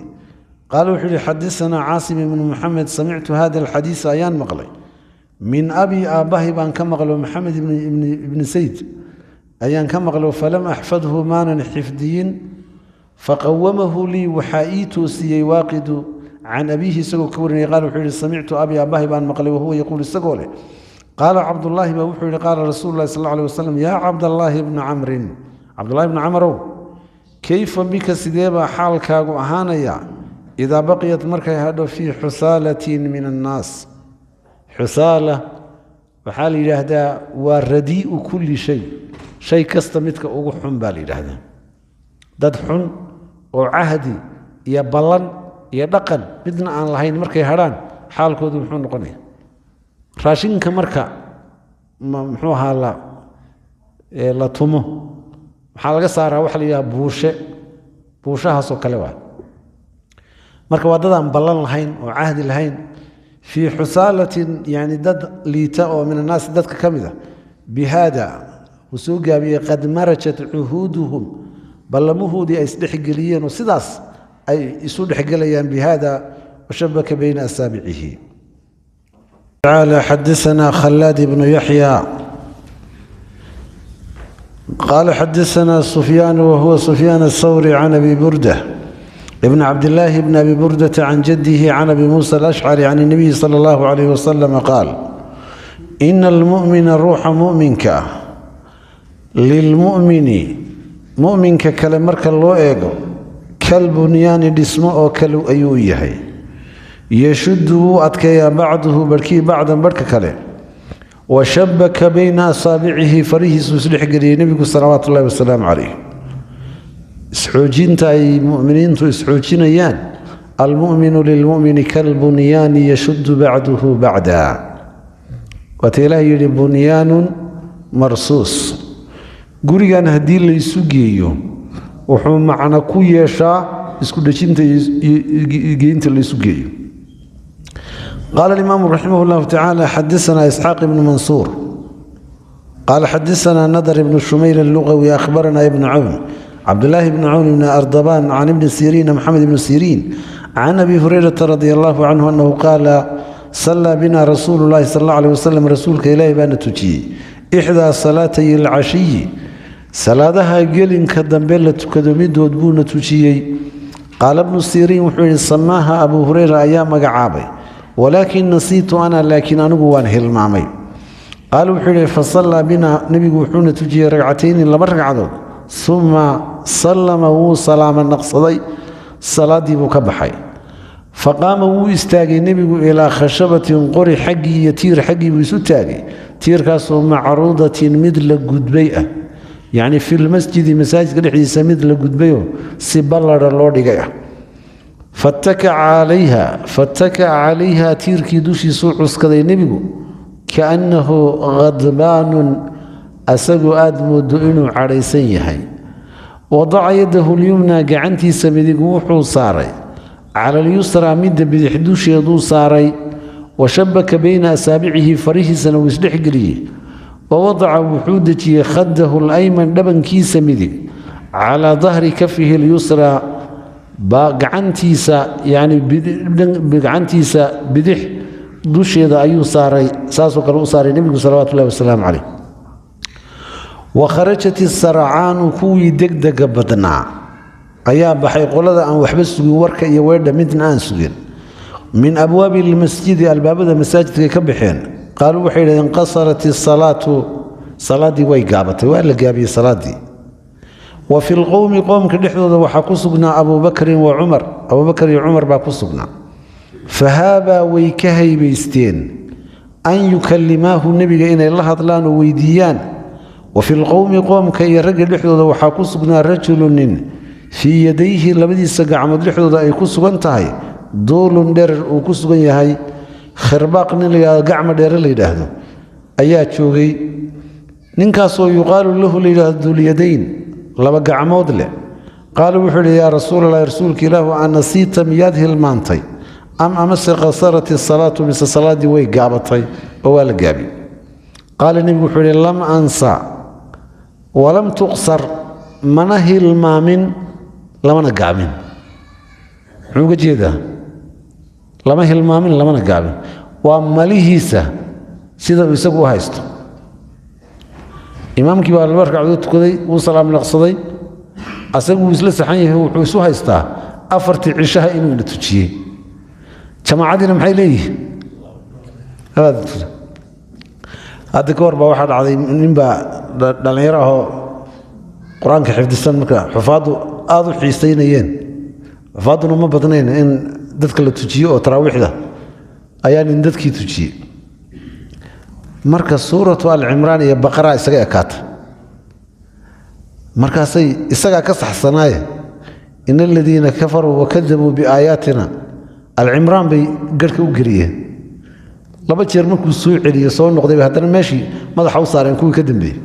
qaala wuxuu yihi: xadasanaa Caasim ibnu Muxamed, samictu hada alxadiisa, ayaan maqlay, min abi, aabbahay baan ka maqlo, Maxamed ibni Sayd ayaan ka maqlo, falam axfadhu, maanan xifdiyin, faqawamahu lii, waxaa ii toosiyey Waaqidu, can abiihi isagoo ka warinaya. Qaala wuxuu yihi: samictu abi, aabbahay baan maqlay, wahuwa yaquul, isagoo leh, qaala Cabdullaahi baa wuxuu yihi: qaala rasuulu lahi sal alla alay wasalam: yaa Cabdallaahi bna Camrin, Cabdullahi bna Camarow, kayfa bika, sidee baa xaalkaagu ahaanaya, idaa baqiyat, markay hadho, fii xusaalatin min annaas? Xusaala waxaa la yidhaahdaa waa radii'u kulli shay, shay kasta midka ugu xun baa la yidhaahdaa. Dad xun oo cahdi iyo ballan iyo dhaqan midna aan lahayn markay hadhaan, xaalkoodu muxuu noqonaya? Raashinka marka muxuu ahaa la tumo, waxaa laga saaraa waxa la yidhaha buushe, buushahaasoo kale waa. Marka waa dadaan ballan lahayn oo cahdi lahayn. Fii xusaalatin, yani dad liita oo min annaasi, dadka ka mid a, bi haada uu soo gaabiyey, qad marajat cuhuuduhum, ballamuhoodii ay isdhexgeliyeen oo sidaas ay isu dhexgelayaan, bi hada washabaka bayna asaabicihi. Tacaala xadasanaa Khalaad ibnu Yaxya qaala xadasanaa Sufyaan, wahuwa Sufyaan athawri, can Abi Burda ibn Cabdillaahi bn Abi Burdata, can jaddihi, can Abi Muusa Alashcari, can اnabiyi sala allahu calayh wasalam qaal: ina almu'mina, ruuxa mu'minka ah, lilmu'mini, mu'minka kale marka loo eego, kalbunyaani, dhismo oo kale ayuu yahay, yashuddu, wuu adkeeyaa, bacduhu, barhkii, bacdan, barhka kale. Wa shabaka bayna asaabicihi, farihiisuu isdhexgeliyey nebigu salawaatu ullahi wasalaamu calayh. Isxoojinta ay muminiintu isxoojinayaan, almuminu lilmumini kalbunyaani yashuddu bacduhu bacda, waata Ilaah yidhi bunyaanun marsuus. Gurigan haddii laysu geeyo wuxuu macno ku yeeshaa isku dhejinta iyo geynta laysu geeyo. Qaala alimaamu raximah llahu tacaala: xadasanaa Isxaaq ibnu Mansuur. Qaala xadaanaa Nadr ibnu Shumayl Allugawi, akhbaranaa ibnu Cawn, Cabdulaahi bni Cawn ibni Ardabaan, can ibni Siriina, Maxamed ibni Siriin, can Abi Hurayrata radi allahu canhu annahu qaala: sallaa bina rasuulu llahi sal alla aleh wasalam, rasuulka Ilaahi baana tujiyey, ixdaa salaatay alcashiyi, salaadaha gelinka dambe la tukado midood buuna tujiyey. Qaala bnu Siriin wuxuu yidhi: samaaha Abuu Hureyra ayaa magacaabay, walaakin nasiitu ana, laakiin anigu waan hilmaamay. Qaala wuxuu yidhi: fasallaa bina, nebigu wuxuuna tujiyey, ragcatayni, laba ragcadood, uma sallama, wuu salaama naqsaday, salaaddii buu ka baxay. Faqaama, wuu istaagay nebigu, ilaa khashabatin, qori xaggii iyo tiir xaggii buu isu taagay, tiirkaasoo macruudatin, mid la gudbay ah, yacni fi lmasjidi, masaajidka dhexdiisa mid la gudbayoo si balladha loo dhigay ah. Fatakaca calayha, tiirkii dushiisuu cuskaday nebigu, kaannahu khadbaanun, asagoo aada moodo inuu cadhaysan yahay. Wadaca yadahu lyumna, gacantiisa midig wuxuu saaray, cala alyusraa, midda bidix dusheeduu saaray. Wa shabaka bayna asaabicihi, farihiisana wuu isdhexgeliyey. Wa wadaca, wuxuu dejiyey, khadahu alayman, dhabankiisa midig, calaa dahri kafihi alyusraa, gacantiisa yani gacantiisa bidix dusheeda ayuu saaray, saasoo kale u saaray nebigu salawaatu ullahi wasalaamu caleyh. Wa kharajat isarcaanu, kuwii degdega badnaa ayaa baxay, qolada aan waxba sugin, warka iyo weedha midna aan sugin, min abwaabi lmasjidi, albaabada masaajidkay ka baxeen. Qaaluu, waxay yidhahdeen: qasarat isalaatu, salaaddii way gaabatay, waa la gaabiyey salaaddii. Wa fi lqowmi, qoomka dhexdooda waxaa ku sugnaa, Abuubakrin wa Cumar, Abuubakar iyo Cumar baa ku sugnaa. Fahaabaa, way ka haybaysteen, an yukallimaahu, nebiga inay la hadlaan oo weydiiyaan. Wa fi lqowmi, qoomka iyo ragga dhexdooda waxaa ku sugnaa, rajulu, nin, fii yadayhi, labadiisa gacmood dhexdooda ay ku sugan tahay, duulun, dherer uu ku sugan yahay. Khirbaaq nin la yidhahdo, gacma dheere la yidhaahdo ayaa joogay, ninkaasoo yuqaalu lahu, la yidhahdo, Dulyadayn, laba gacmood leh. Qaala wuxuu yidhi: yaa Rasuulalahi, rasuulka Ilaahu, anasiita, miyaad hilmaantay, am amase qasarat isalaatu, mise salaaddii way gaabatay oo waa la gaabiyey? Qaala, nebigu wuxuu yidhi: lam ansa walam tuqsar, mana hilmaamin, lamana gaabin. Muxuu uga jeedaa lama hilmaamin, lamana gaabin? Waa malihiisa sida uu isagu u haysto. Imaamkii baa laba ragcadood tukaday, wuu salaam naqsaday, asagu wuu isla saxan yahay, wuxuu isu haystaa afartii cishaha inuu ina tujiyey. Jamaacadiina maxay leeyihiin? Hadda ka hor baa waxaa dhacday, ninbaa dhallinyaro ahoo Qur-aanka xifdisan, marka xufaaddu aada u xiisaynayeen, xufaadduna ma badnayn in dadka la tujiyo oo taraawiixda, ayaa nin dadkii tujiyey. Marka Suuratu Alcimraan iyo Baqara isaga ekaata, markaasay isagaa ka saxsanaaye, in aladiina kafaruu wakadabuu biaayaatina, Alcimraan bay garhka u geliyeen. Laba jeer markuu soo celiye, soo noqday, haddana meeshii madaxa u saareen kuwii ka dambeeyey.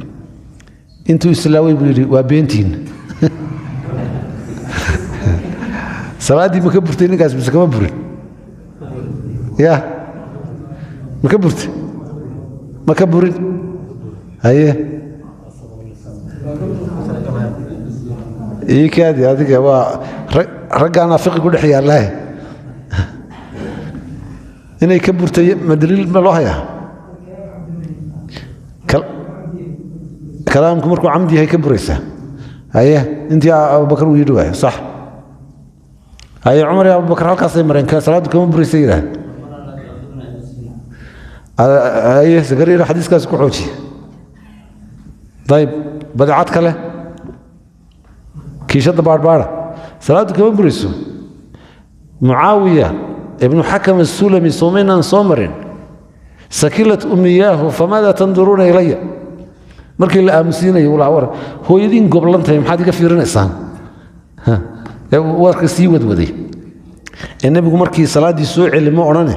Intuu islaawey buu yidhi: waa beentiin. Salaaddii ma ka burtay ninkaas mise kama burin? Ya, ma ka burtay, ma ka burin? Haye, ii kaadi adiga, waa raggaanaa fiqi ku dhex yaallahe. Inay ka burtay ma daliil ma loo hayaa? Kalaamku markuu camdi yahay ka buraysaa. Haye, intii Abubakar uu yidhi waayo sax. Haye, Cumar iyo Abubakar halkaasay mareen, salaaddu kama buraysa yidhaah. Haye, Zakariya xadiiskaas ku xoojiye. Dayib, badeecad kale kiishadda baadhbaadha, salaaddu kama burayso. Mucaawiya ibnu Xakam asulami soomaynaan soo marin? Sakilat umiyaahu famaada tanduruuna ilaya, markii la aamusiinayo uu lahaa: war hooyadiin goblantahay, maxaad iga fiirinaysaan? Warka sii wadwaday ee nebigu markii salaaddii soo celi ma odhane,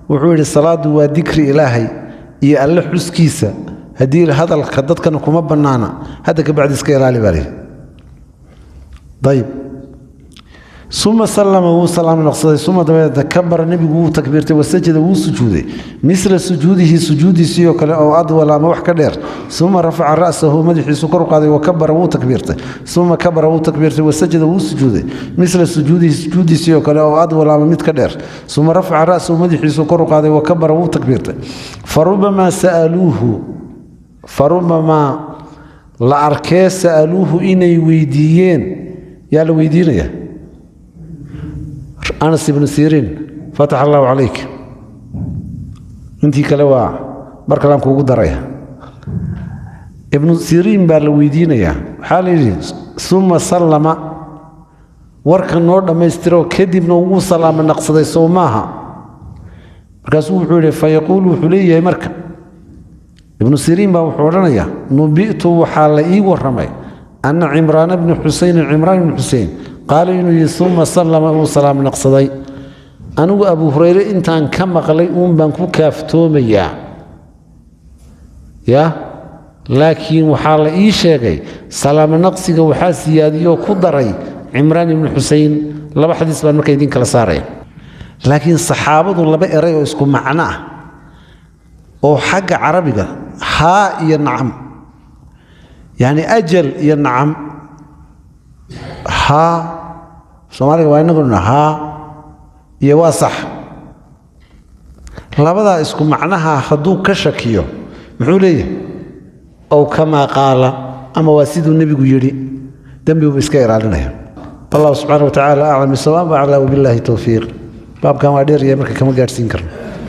wuxuu yidhi: salaaddu waa dikri Ilaahay iyo Alle xuskiisa, haddii hadalka dadkana kuma bannaana, hadda ka bacdi iska ilaali baa lihi. Ayib. Uma sallama, wuu salaam noqsaday. Uma dabadeedna kabara, nebigu wuu takbiirtay. Wasajada, wuu sujuuday. Mila sujuudihi, sujuudiisii oo kale, oo adwal ama wax ka dheer. Uma rafaca ra'sahu, madaxiisu kor u qaaday. Wa kabara, wuu takbiirtay. Uma kabara, wuu takbiirtay. Wasajada, wuu sujuuday. Mila sujuudihi, sujuudiisii oo kale, oo adwal ama mid ka dheer. Uma rafaca ra'sahu, madaxiisu kor u qaaday. Wa kabara, wuu takbiirtay. Farubamaa sa'aluuhu, farubamaa la arkee, sa'aluuhu inay weydiiyeen. Yaa la weydiinaya? Anas ibnu Siriin. Fatax allahu calayk. Intii kale waa mar kalean kuugu daraya. Ibnu Siriin baa la weydiinayaa. Waxaa la yidhi: uma sallama, warka noo dhammaystiro, kadibna wuu salaamo naqsaday, sow maaha? Markaasuu wuxuu yidhi, fayaquulu, wuxuu leeyahay marka Ibnu Siriin baa wuxuu odhanayaa: nubi'tu, waxaa la ii warramay, anna Cimraana bni Xuseynin, Cimraan ibni Xusein, qaala, inuu yidhi: uma sallama, uu salaam naqsaday. Anigu Abu Hurayre intaan ka maqlay uun baan ku kaaftoomayaa ya, laakiin waxaa la ii sheegay salaamo naqsiga waxaa siyaadiyoo ku daray Cimraan ibni Xusein. Laba xadiis baan marka idiin kala saaraya, laakiin saxaabadu laba eray oo isku macno ah oo xagga carabiga haa iyo nacam, yacni ajal iyo nacam, haa Soomaaliga waa inaguna haa iyo waa sax, labadaa isku macnaha hadduu ka shakiyo muxuu leeyahay? Ow kamaa qaala, ama waa siduu nebigu yidhi, dembiguba iska ilaalinaya. Wallahu subxaana wa tacaala aclam bisawaab, aclaa, wabilaahi towfiiq. Baabkan waa dheeryahay, marka kama gaadhsiin karno.